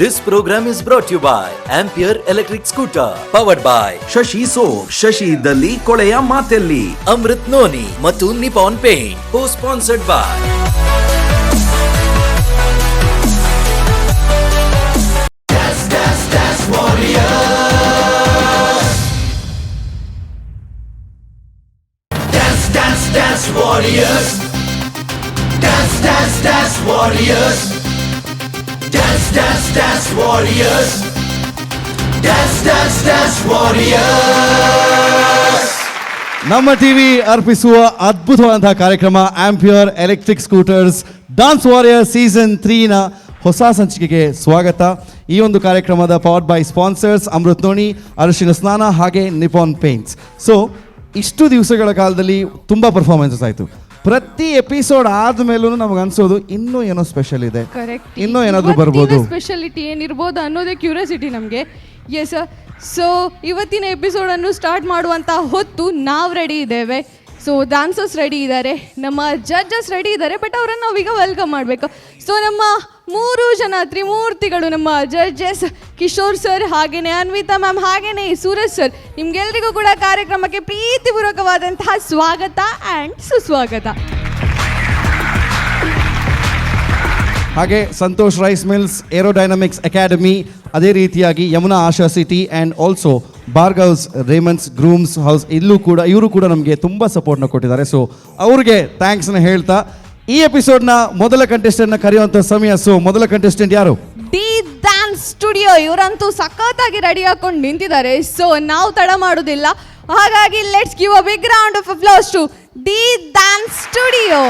This program is brought you by Ampere electric scooter, powered by Shashi soap, Shashi ಇದ್ದಲ್ಲಿ ಕೊಳೆಯ ಮಾತೆಲ್ಲಿ. Amrit noni ಮತ್ತು Nippon Paint, co sponsored by ನಮ್ಮ TV ಅರ್ಪಿಸುವ ಅದ್ಭುತವಾದಂತಹ ಕಾರ್ಯಕ್ರಮ Ampere electric scooters dance warrior season 3ನ ಹೊಸ ಸಂಚಿಕೆಗೆ ಸ್ವಾಗತ. ಈ ಒಂದು ಕಾರ್ಯಕ್ರಮದ powered by sponsors Amrut noni, ಅರಿಶಿನ ಸ್ನಾನ ಹಾಗೆ ನಿಪಾನ್ ಪೇಂಟ್ಸ್. ಸೊ ಇಷ್ಟು ದಿವಸಗಳ ಕಾಲದಲ್ಲಿ ತುಂಬ ಪರ್ಫಾರ್ಮೆನ್ಸಸ್ ಆಯಿತು. ಪ್ರತಿ ಎಪಿಸೋಡ್ ಆದಮೇಲೂ ನಮಗೆ ಅನ್ಸೋದು ಇನ್ನೂ ಏನೋ ಸ್ಪೆಷಲ್ ಇದೆ, ಕರೆಕ್ಟ್, ಇನ್ನೂ ಏನಾದರೂ ಬರ್ಬೋದು. ಸ್ಪೆಷಾಲಿಟಿ ಏನಿರ್ಬೋದು ಅನ್ನೋದೇ ಕ್ಯೂರಿಯಾಸಿಟಿ ನಮಗೆ. ಎಸ್, ಸೊ ಇವತ್ತಿನ ಎಪಿಸೋಡನ್ನು ಸ್ಟಾರ್ಟ್ ಮಾಡುವಂಥ ಹೊತ್ತು ನಾವು ರೆಡಿ ಇದ್ದೇವೆ. ಸೊ ಡ್ಯಾನ್ಸರ್ಸ್ ರೆಡಿ ಇದ್ದಾರೆ, ನಮ್ಮ ಜಡ್ಜಸ್ ರೆಡಿ ಇದ್ದಾರೆ, ಬಟ್ ಅವರನ್ನು ನಾವೀಗ welcome ಮಾಡಬೇಕು. ಸೊ ನಮ್ಮ ಮೂರು ಜನ ತ್ರಿಮೂರ್ತಿಗಳು, ನಮ್ಮ ಜಡ್ಜಸ್ ಕಿಶೋರ್ ಸರ್, ಹಾಗೆಯೇ ಅನ್ವಿತಾ ಮ್ಯಾಮ್, ಹಾಗೆಯೇ ಸೂರಜ್ ಸರ್, ನಿಮ್ಗೆಲ್ರಿಗೂ ಕೂಡ ಕಾರ್ಯಕ್ರಮಕ್ಕೆ ಪ್ರೀತಿಪೂರ್ವಕವಾದಂತಹ ಸ್ವಾಗತ ಆ್ಯಂಡ್ ಸುಸ್ವಾಗತ. ಹಾಗೆ Santosh rice mills, aerodynamics academy, ಅದೇ ರೀತಿಯಾಗಿ Yamuna Asha city and also Bhargavs Raymond's grooms house, ಇಲ್ಲೂ ಕೂಡ ಇವರು ಕೂಡ ನಮಗೆ ತುಂಬ ಸಪೋರ್ಟ್ನ ಕೊಟ್ಟಿದ್ದಾರೆ. ಸೊ ಅವ್ರಿಗೆ ಥ್ಯಾಂಕ್ಸ್ನ ಹೇಳ್ತಾ ಈ ಎಪಿಸೋಡ್ನ ಮೊದಲ ಕಂಟೆಸ್ಟೆಂಟ್ನ ಕರೆಯುವಂಥ ಸಮಯ. ಸೊ ಮೊದಲ ಕಂಟೆಸ್ಟೆಂಟ್ ಯಾರು? D dance studio. ಇವರಂತೂ ಸಖತ್ತಾಗಿ ರೆಡಿ ಹಾಕೊಂಡು ನಿಂತಿದ್ದಾರೆ. ಸೊ ನಾವು ತಡ ಮಾಡೋದಿಲ್ಲ, ಹಾಗಾಗಿ let's give a big round of applause to D dance studio.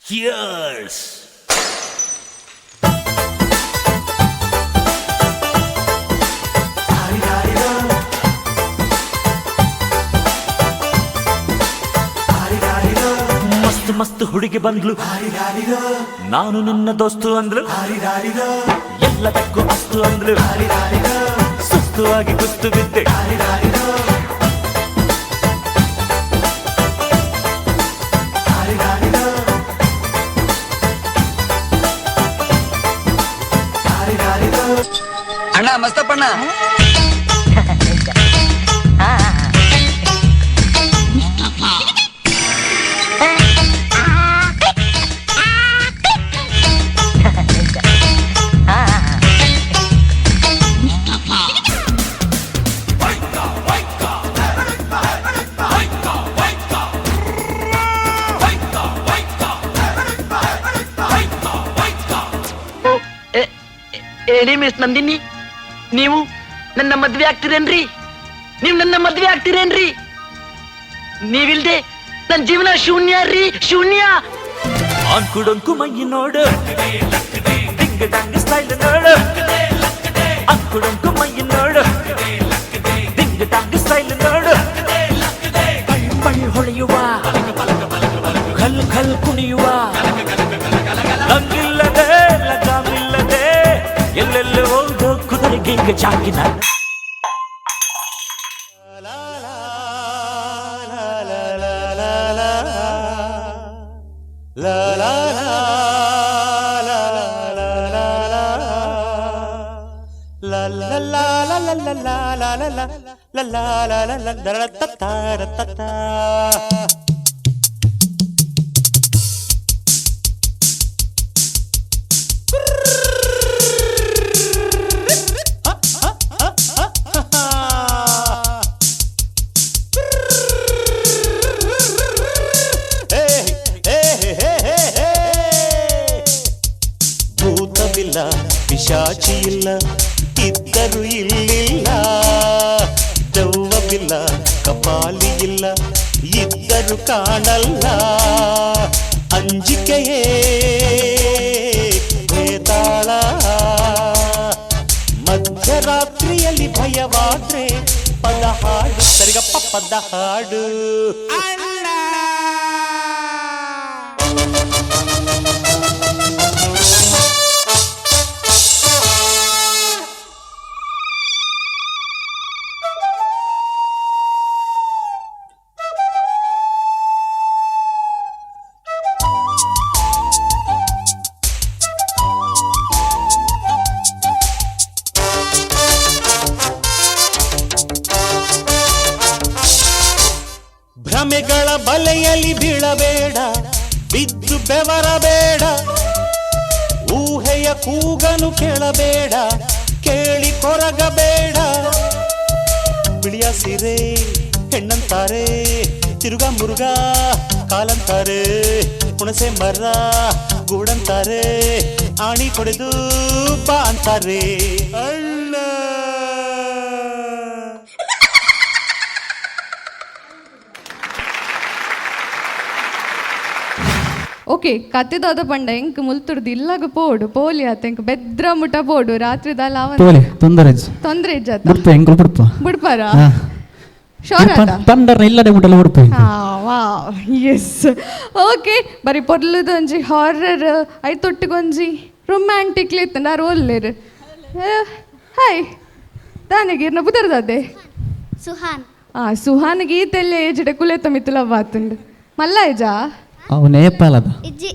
Cheers! ಮಸ್ತ್ ಮಸ್ತ್ ಹುಡುಗಿ ಬಂದ್ಲು, ನಾನು ನಿನ್ನ ದೋಸ್ತು ಅಂದ್ಲು, ಎಲ್ಲದಕ್ಕೂ ಅಸ್ತು ಅಂದ್ಲು, ಸುಸ್ತು ಆಗಿ ಕುಸ್ತು ಬಿದ್ದೆ. ಅಣ್ಣ ಮಸ್ತಪ್ಪಣ್ಣ, ಹೇಳಿ ಮಿಸ್ ನಂದಿನಿ, ನೀವು ನನ್ನ ಮದ್ವೆ ಆಗ್ತೀರೇನ್ರಿ? ನೀವು ನನ್ನ ಮದ್ವೆ ಆಗ್ತೀರೇನ್ರಿ? ನೀವಿಲ್ದೆ ನನ್ನ ಜೀವನ ಶೂನ್ಯ ರೀ, ಶೂನ್ಯ. ಅಂಕುಡೊಂಕು ಮೈ ನೋಡು, ಡಿಂಗ್ ಡಾಂಗ್ ಸ್ಟೈಲ್ ನೋಡು. ಅಂಕುಡೊಂಕು ಮೈ ನೋಡು, ಡಿಂಗ್ ಡಾಂಗ್ ಸ್ಟೈಲ್ ನೋಡು. ಪಳ್ ಪಳ್ ಹೊಳೆಯುವ, ಖಲ್ ಖಲ್ ಕುಣಿಯುವ, ಲಂಗಿಲ್ಲದೆ ಲಗಾಮಿಲ್ಲದೆ ಎಲ್ಲೆಲ್ಲ ಹೋಗೋ ಕುದುರೆಗೆ ಈಗ ಚಾಕಿನ. ಭೂತವಿಲ್ಲ ದೆವ್ವವಿಲ್ಲ, ಪಿಶಾಚಿ ಇಲ್ಲ, ಇದ್ದರು ಇಲ್ಲಿಲ್ಲ. ದೆವ್ವವಿಲ್ಲ, ಕಪಾಲಿ ಇಲ್ಲ, ಇದ್ದರು ಕಾಣಲ್ಲ. ಅಂಜಿಕೆಯೇ ಭೇತಾಳ. ಮಧ್ಯರಾತ್ರಿಯಲ್ಲಿ ಭಯವಾದ್ರೆ ಪದ ಹಾಡು, ಸರಿಗಪ್ಪ ಪದ ಹಾಡು. ಭ್ರಮೆಗಳ ಬಲೆಯಲ್ಲಿ ಬೀಳಬೇಡ, ಬಿದ್ದು ಬೆವರಬೇಡ. ಊಹೆಯ ಕೂಗನು ಕೇಳಬೇಡ, ಕೇಳಿ ಕೊರಗಬೇಡ. ಬಿಳಿಯ ಸೀರೆ ಹೆಣ್ಣಂತಾರೆ, ತಿರುಗ ಮುರುಗ ಕಾಲಂತಾರೆ, ಹುಣಸೆ ಮರ ಗೂಡಂತಾರೆ, ಆಣಿ ಕೊಡೆದು ಬಾ ಅಂತಾರೆ. ಅಣ್ಣ. ಓಕೆ, ಕತೆದಾದ ಪಂಡ ಎಂಕ್ ಮುಲ್ತುರ್ದು ಇಲ್ಲಾಗ ಪೋಡು ಪೋಲಿ ಆತ, ಎಂಕ್ ಬೆದ್ರ ಮುಟ ಪೋಡು ರಾತ್ರಿ ದಾಲ. ತೋಲಿ ತೊಂದರೆ. ತೊಂದ್ರೆ ಇಜ್ಜಾತ? ಬುಡ್ಪ, ಎಂಕುಲು ಬುಡ್ಪ. ಬುಡ್ಪಾರ? ಶೋರ್ ಆತ? ಪಂಡರ್ನ ಇಲ್ಲಡೆ ಮುಟ್ಟಲ ಬುಡ್ಪ. ವಾ, ಎಸ್, ಓಕೆ. ಬರಿ ಪೊರ್ಲುದೊಂಜಿ ಹಾರರ್ ಐತೊಟ್ಟಿಗೊಂಜಿ ರೊಮ್ಯಾಂಟಿಕ್ ಇತ್ತಂಡ ಆರ್ ಒಲ್ಲೆರ್. ಹಾಯ್, ದಾನೆಗೆ ಇರ್ನ ಪುದರ್ದಾದೆ? ಸುಹಾನ್. ಆ ಸುಹಾನ್ ಗೀತೆಲ್ಲ ಏಜ್ಡೆ ಕುಲೇತ ಮಿತ್ತುಲ ಬಾತುಂಡು ಮಲ್ಲ ಏಜಾ? ಅವು ನೇಪಾಲದ. ಇಜ್ಜಿ.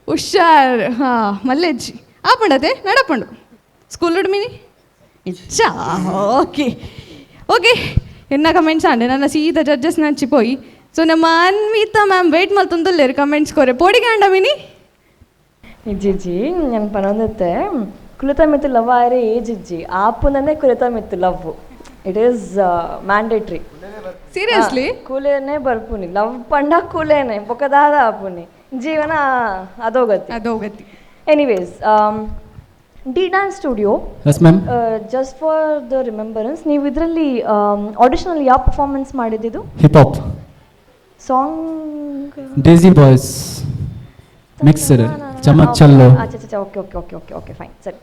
ಹುಷಾರ್. ಹಾ, ಮಲ್ಲೆಜ್ಜಿ ಆಪಂಡತೆ ನಡಪಂಡು ಸ್ಕೂಲ್ ಮಿನಿ ಇಚ್ಚಾ. ಓಕೆ ಓಕೆ, ಎನ್ನ ಕಮೆಂಟ್ಸ್ ಆಂಡೆ ನನ್ನ ಸೀದಾ ಜಡ್ಜಸ್ ನಂಚಿ ಪೋಯಿ. ಸೊ ನಮ್ಮ ಅನ್ವಿತಾ ಮ್ಯಾಮ್ ವೇಟ್ ಮಲ್ತೊಂದುಲ್ಲೇರು ಕಮೆಂಟ್ಸ್ ಕೊರೆ ಪೋಡಿಗೆ ಅಂಡ ಮಿನಿ. ಇಜ್ಜಿಜ್ಜಿ, ನಾನು ಪನೊಂದತ್ತೆ ಕುಲಿತ ಮಿತ್ತು ಲವ್ ಆಯರೆ ಏಜ್ ಇಜ್ಜಿ, ಆಪುನನೇ ಕುಲಿತ ಮಿತ್ತು love, it is mandatory. Seriously? ಕೂಲೇನೆ ಬರ್ಪುನಿ love ಪಂಡ ಕೂಲೇನೆ ಬೊಕದಾದ ಆಪುನಿ ಜೀವನ ಅದೋಗತಿ. ಅದೋಗತಿ. Anyways, D dance studio. Yes ma'am. Just for the remembrance, ನೀವು ಇದರಲ್ಲಿ ಆಡಿಷನಲ್ಲಿ ಯಾವ ಪರ್ಫಾರ್ಮೆನ್ಸ್ ಮಾಡಿದ್ದು? Hip hop. Song? Daisy boys mixer Chamak Challo. ಅಚ್ಚಾ, okay okay okay okay okay, fine, ಸರಿ.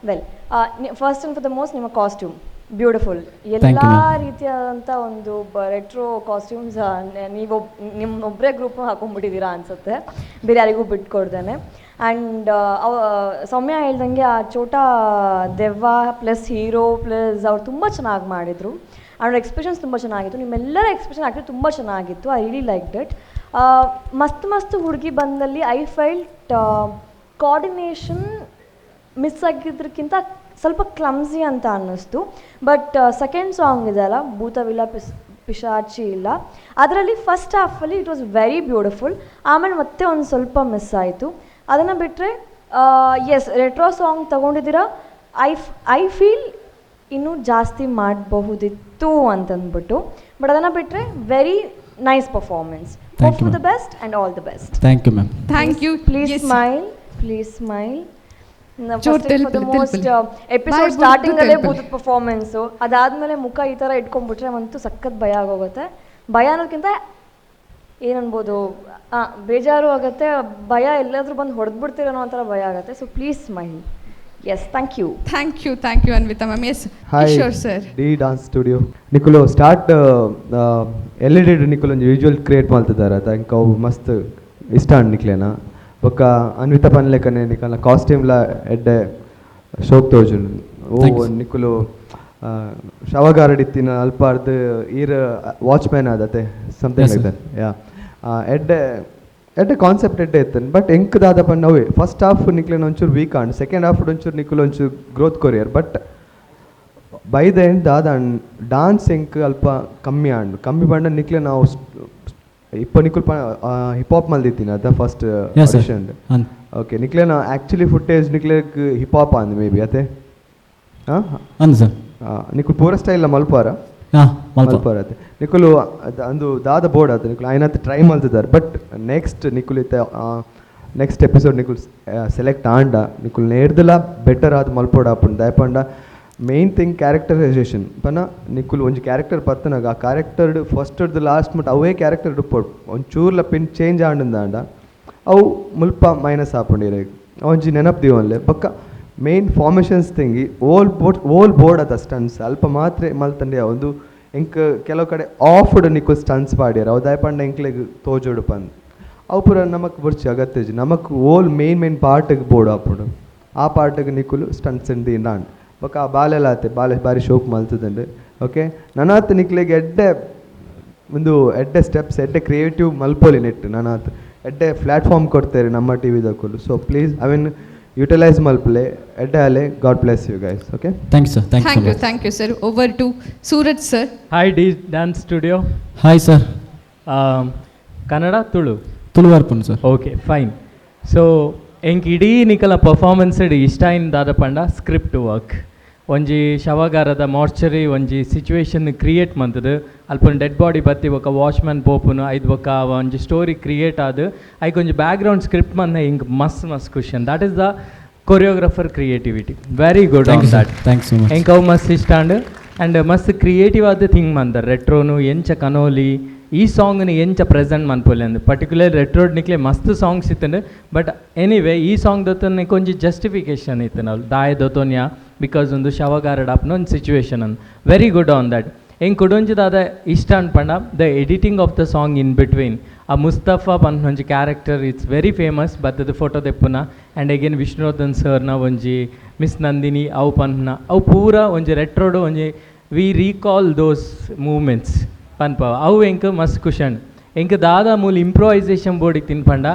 Well, first and for the most, ನಿಮ್ಮ costume beautiful. Thank ಎಲ್ಲ you, ma'am. ರೀತಿಯಾದಂಥ ಒಂದು retro costumes ನೀವು ನಿಮ್ಮೊಬ್ಬರೇ ಗ್ರೂಪ್ ಹಾಕೊಂಡ್ಬಿಟ್ಟಿದ್ದೀರಾ ಅನ್ಸುತ್ತೆ, ಬೇರೆ ಯಾರಿಗೂ ಬಿಟ್ಕೊಡ್ದೇನೆ. ಆ್ಯಂಡ್ ಸೌಮ್ಯ ಹೇಳ್ದಂಗೆ ಆ ಚೋಟಾ ದೆವ್ವ plus hero plus ಅವ್ರು ತುಂಬ ಚೆನ್ನಾಗಿ ಮಾಡಿದರು. ಅವ್ರ ಎಕ್ಸ್ಪ್ರೆಷನ್ಸ್ ತುಂಬ ಚೆನ್ನಾಗಿತ್ತು. ನಿಮ್ಮೆಲ್ಲರ ಎಕ್ಸ್ಪ್ರೆಷನ್ ಆ್ಯಕ್ಚುಲಿ ತುಂಬ ಚೆನ್ನಾಗಿತ್ತು. I really like that. ಮಸ್ತ್ ಮಸ್ತ್ ಹುಡುಗಿ ಬಂದಲ್ಲಿ I felt coordination miss ಆಗಿದ್ದಕ್ಕಿಂತ ಸ್ವಲ್ಪ ಕ್ಲಮ್ಸಿ ಅಂತ ಅನ್ನಿಸ್ತು. But second song ಇದೆ ಅಲ್ಲ, ಭೂತವಿಲ್ಲ ಪಿಶಾಚಿ ಇಲ್ಲ, ಅದರಲ್ಲಿ first ಹಾಫಲ್ಲಿ it was very beautiful. ಆಮೇಲೆ ಮತ್ತೆ ಒಂದು ಸ್ವಲ್ಪ ಮಿಸ್ ಆಯಿತು. ಅದನ್ನು ಬಿಟ್ಟರೆ S, retro song ತೊಗೊಂಡಿದ್ದೀರಾ. I feel ಇನ್ನೂ ಜಾಸ್ತಿ ಮಾಡಬಹುದಿತ್ತು ಅಂತಂದ್ಬಿಟ್ಟು. ಬಟ್ ಅದನ್ನು ಬಿಟ್ಟರೆ very nice performance. Thank hope you, for the ma'am. Best and all the best. Thank you ma'am. Thank you. Please smile, please smile. ಚೂರ್ ತೆಲ್ಪಲೆ, ಮೋಸ್ಟ್ ತೆಲ್ಪಲೆ. ಎಪಿಸೋಡ್ ಬಾಯ್ ಬಿಡ್ದು ಸ್ಟಾರ್ಟಿಂಗ್ ಅಲ್ಲೇ ತೆಲ್ಪಲೆ. ಭೂತದ performance, ಅದಾದ್ಮೇಲೆ ಮುಖ ಈ ಥರ ಇಟ್ಕೊಂಡ್ಬಿಟ್ರೆ ಅಂತೂ ಸಖತ್ ಭಯ ಆಗೋಗುತ್ತೆ. ಭಯ ಅನ್ನೋದಕ್ಕಿಂತ ಏನನ್ಬೋದು, ಬೇಜಾರು ಆಗುತ್ತೆ, ಭಯ ಎಲ್ಲಾದ್ರೂ ಬಂದು ಹೊಡೆದ್ಬಿಡ್ತೀರೇನೋ ಒಂಥರ ಭಯ ಆಗುತ್ತೆ. So please smile. Yes, thank you. Thank you, thank you Anvita ma'am. Yes. Hi. Kishore sir. D dance studio ನಿಕುಲು start L E D ನಿಕುಲು ಒಂಜಿ ವಿಜುವಲ್ ಕ್ರಿಯೇಟ್ ಮಲ್ತಿದ್ದಾರೆ thank ಅವು ಮಸ್ತ್ ಇಷ್ಟ ಆಂಡ್ ನಿಕ್ಲೇನ. ಬೊಕ್ಕ ಅನ್ವಿತಾ ಪನ್ಲೆಕನೆ ನಿಕಲ್ನ ಕಾಸ್ಟ್ಯೂಮ್ಲ ಎಡ್ಡೆ ಶೋಕ್ ತೋಜುಂಡು. ಓ. Thanks. ನಿಕುಲು ಶವಗಾರಡ್ ಇತ್ತಿನ ಅಲ್ಪ ಅರ್ಧ ಈರ್ watchman ಆದತೆ something Yes, like sir. That, yeah. ಎಡ್ಡೆ ಎಡ್ಡೆ ಕಾನ್ಸೆಪ್ಟ್ ಎಡ್ಡೆ ಇತ್ತನ್. ಬಟ್ ಎಂಕ್ ದಾದ ಪಂಡ ಅವೇ ಫಸ್ಟ್ ಹಾಫ್ ನಿಕ್ಲೆನ ಒಂಚೂರು ವೀಕ್ ಆಂಡ್, ಸೆಕೆಂಡ್ ಹಾಫ್ ಒಂಚೂರು ನಿಕುಲು ಒಂಚೂರು growth courier. But by the end ದಾದ ಡಾನ್ಸ್ ಎಂಕ್ ಅಲ್ಪ ಕಮ್ಮಿ ಆಂಡ್. ಕಮ್ಮಿ ಪಂಡ ನಿಕ್ಲೆ ನಾವು ಇಪ್ಪ ನಿಕುಲ್ ಹಿಪ್ ಹಾಪ್ ಮಲ್ದಿತ್ತೀನಿ ಅದ first Yes, sir. Audition? ಅಂದ್. ಓಕೆ, ನಿಕ್ಲೆನ ಆ್ಯಕ್ಚುಲಿ ಫುಟೇಜ್ ನಿಕ್ಲೆಗ್ ಹಿಪ್ ಹಾಪ್ ಅಂದ್ ಮೇ ಬಿ ಅತೆ. ಹಾಂ. ಅಂದ್ ಸರ್. ನಿಕುಲ್ ಪೂರ ಸ್ಟೈಲ್ ಮಲ್ಪಾರ? ಹಾಂ, ಮಲ್ಪ. ಮಲ್ಪಾರ ಅತೆ. ನಿಕುಲು ಅಂದು ದಾದ ಬೋರ್ಡ್ ಆತ ನಿಕುಲು ಆಯ್ನತ್ ಟ್ರೈ ಮಲ್ತಿದ್ದಾರೆ. ಬಟ್ ನೆಕ್ಸ್ಟ್ ನಿಕುಲು ಇತ್ತೆ ನೆಕ್ಸ್ಟ್ ಎಪಿಸೋಡ್ ನಿಕುಲ್ ಸೆಲೆಕ್ಟ್ ಆಂಡ ನಿಕುಲ್ ನೇರ್ದಲ ಬೆಟರ್ ಆದ್ ಮಲ್ಪೊಡು ಆಪುಂಡು. ದಾಯೆ ಮೇನ್ ಥಿಂಗ್ ಕ್ಯಾರೆಕ್ಟರೈಸೇಷನ್ ಪನ ನಿಕುಲ್ ಒಂಜಿ ಕ್ಯಾರೆಕ್ಟರ್ ಪತ್ತನಾಗ ಆ ಕ್ಯಾರೆಕ್ಟರ್ ಫಸ್ಟ್ ಲಾಸ್ಟ್ ಮುಟ್ಟ ಅವೇ ಕ್ಯಾರೆಕ್ಟರ್ ಉಪ್ಪೊಡು. ಒಂಚೂರ್ಲ ಪಿನ್ ಚೇಂಜ್ ಆಂಡಂದಾಂಡ ಅವು ಮುಲ್ಪ ಮೈನಸ್ ಆಪುಂಡು ಇರೆಗ್. ಒಂಜಿ ನೆನಪು ದೀವೊನ್ಲೆ. ಬೊಕ್ಕ main formations thing all board all board ಅದ ಸ್ಟನ್ಸ್ ಅಲ್ಪ ಮಾತ್ರ ಮಲ್ತಂಡೆ ಒಂದು ಎಂಕ್ ಕೆಲವು ಕಡೆ ಆಫ್ಡ್ ನಿಕ್ಕು ಸ್ಟನ್ಸ್ ಪಾಡ್ಯೆರ್. ಅವು ದಾಯೆ ಪಂಡ ಎಂಕ್ಲೆಗ್ ತೋಜೊಡು ಪಂದ್. ಅವು ಪೂರ ನಮಕ್ ಬೊಡ್ಚಿ, ಅಗತ್ಯ ಇಜ್ಜಿ. ನಮಕ್ ಓಲ್ ಮೇನ್ ಮೇನ್ ಪಾರ್ಟ್ಗ್ ಬೋಡು ಆಪುಂಡು. ಆ ಪಾರ್ಟ್ಗ್ ನಿಕುಲು ಸ್ಟನ್ಸ್ ದೀಂಡ. ಬೊಕ್ಕ ಆ ಬಾಲೆಲ ಆತೆ ಬಾಲೆ ಬಾರಿ ಶೋಕ್ ಮಲ್ತುದುಂಡು. ಓಕೆ, ನನಾತ್ ನಿಕ್ಲೆಗ್ ಎಡ್ಡೆ ಒಂದು ಎಡ್ಡೆ ಸ್ಟೆಪ್ಸ್, ಎಡ್ಡೆ ಕ್ರಿಯೇಟಿವ್ ಮಲ್ಪೊಲಿ ನೆಟ್. ನನಾತ್ ಎಡ್ಡೆ ಪ್ಲಾಟ್ಫಾರ್ಮ್ ಕೊಡ್ತೇವೆ ನಮ್ಮ ಟಿವಿ ದಕುಲು. ಸೊ ಪ್ಲೀಸ್ ಅವೆನ್ ಯುಟಿಲೈಸ್ ಮಲ್ಪಲೆ, ಎಡ್ಡೆ ಆಲೆ. God bless you guys. Okay. Thank you sir, thank you. Thank you, thank you sir. Over to Suraj sir. Hi D dance studio. Hi sir. Kannada, Tulu? Tulu ಬರ್ಪುಂಡು sir. Okay, fine. So ಎಂಕ್ ಇಡೀ ನಿಕಲ performance ಇಷ್ಟ ಆಯಿನ ದಾದ ಪಂಡ script work. ಒಂಜಿ ಶವಗಾರದ mortuary ಒಂಜಿ situation create ಮಂತುದು, ಅಲ್ಪ ಡೆಡ್ ಬಾಡಿ ಬತ್ತಿ ಬೊಕ್ಕ ವಾಚ್ಮ್ಯಾನ್ ಪೋಪುನು, ಐದು ಬೊಕ್ಕ ಒಂಜಿ ಸ್ಟೋರಿ ಕ್ರಿಯೇಟ್ ಆದ್ ಐಕ್ ಒಂಜಿ ಬ್ಯಾಕ್ಗ್ರೌಂಡ್ ಸ್ಕ್ರಿಪ್ಟ್ ಮಂದ ಇಂಕ್ ಮಸ್ತ್ ಮಸ್ತ್ ಖುಷಿ. That is the choreographer creativity, very good. Thank on you sir. That. Thanks so much. ಎಂಕ್ ಅವು ಮಸ್ತ್ ಇಷ್ಟ ಆಂಡ್. ಆ್ಯಂಡ್ ಮಸ್ತ್ ಕ್ರಿಯೇಟಿವ್ ಆದ್ ಥಿಂಕ್ ಮಂದರ್, ರೆಟ್ರೋನು ಎಂಚ ಕನೋಲಿ, ಈ ಸಾಂಗ್ನ ಎಂಚ ಪ್ರೆಸೆಂಟ್ ಮನ್ಪೊಲಿ ಅಂದ್. ಪರ್ಟಿಕ್ಯುಲರ್ ರೆಟ್ರೋಡ್ ನಿಕ್ಲೆ ಮಸ್ತ್ ಸಾಂಗ್ಸ್ ಇತ್ತಂಡು, ಬಟ್ ಎನಿವೇ ಈ ಸಾಂಗ್ ದೊತ್ತೊನ್ನೆ ಒಂಜಿ ಜಸ್ಟಿಫಿಕೇಶನ್ ಇತ್ತು ನಾವು ದಾಯ ದೊತ್ತೊನ್ಯ, because ಒಂದು ಶವಗಾರಡ್ ಆಪ್ನ ಒಂದು ಸಿಚುವೇಶನ್ ಅಂದ್. Very good on that. ಎಂಕ್ ಕುಡೊಂಜಿ ದಾದ ಇಷ್ಟ ಅನ್ಪಂಡ the editing of the song in between. ಆ ಮುಸ್ತಫಾ ಪನ್ಪುನ ಒಂಜಿ ಕ್ಯಾರೆಕ್ಟರ್ it's very famous, ಬತ್ತದ ಫೋಟೋ ದೆಪ್ಪುನ. ಆ್ಯಂಡ್ ಅಗೇನ್ ವಿಷ್ಣುವರ್ಧನ್ ಸರ್ನ ಒಂಜಿ ಮಿಸ್ ನಂದಿನಿ ಅವು ಪನ್ಪುನ ಅವು ಪೂರ ಒಂಜಿ ರೆಟ್ರೋಡ್ ಒಂಜಿ ವಿ ರೀಕಾಲ್ ದೋಸ್ ಮೂಮೆಂಟ್ಸ್ ಪನ್ಪ. ಅವು ಎಂಕ್ ಮಸ್ತ್ ಖುಷಿ. ಎಂಕ್ ದಾದ ಮೂಲ ಇಂಪ್ರೂವೈಸೇಷನ್ ಬೋರ್ಡಿಗೆ ತಿನ್ಪಂಡ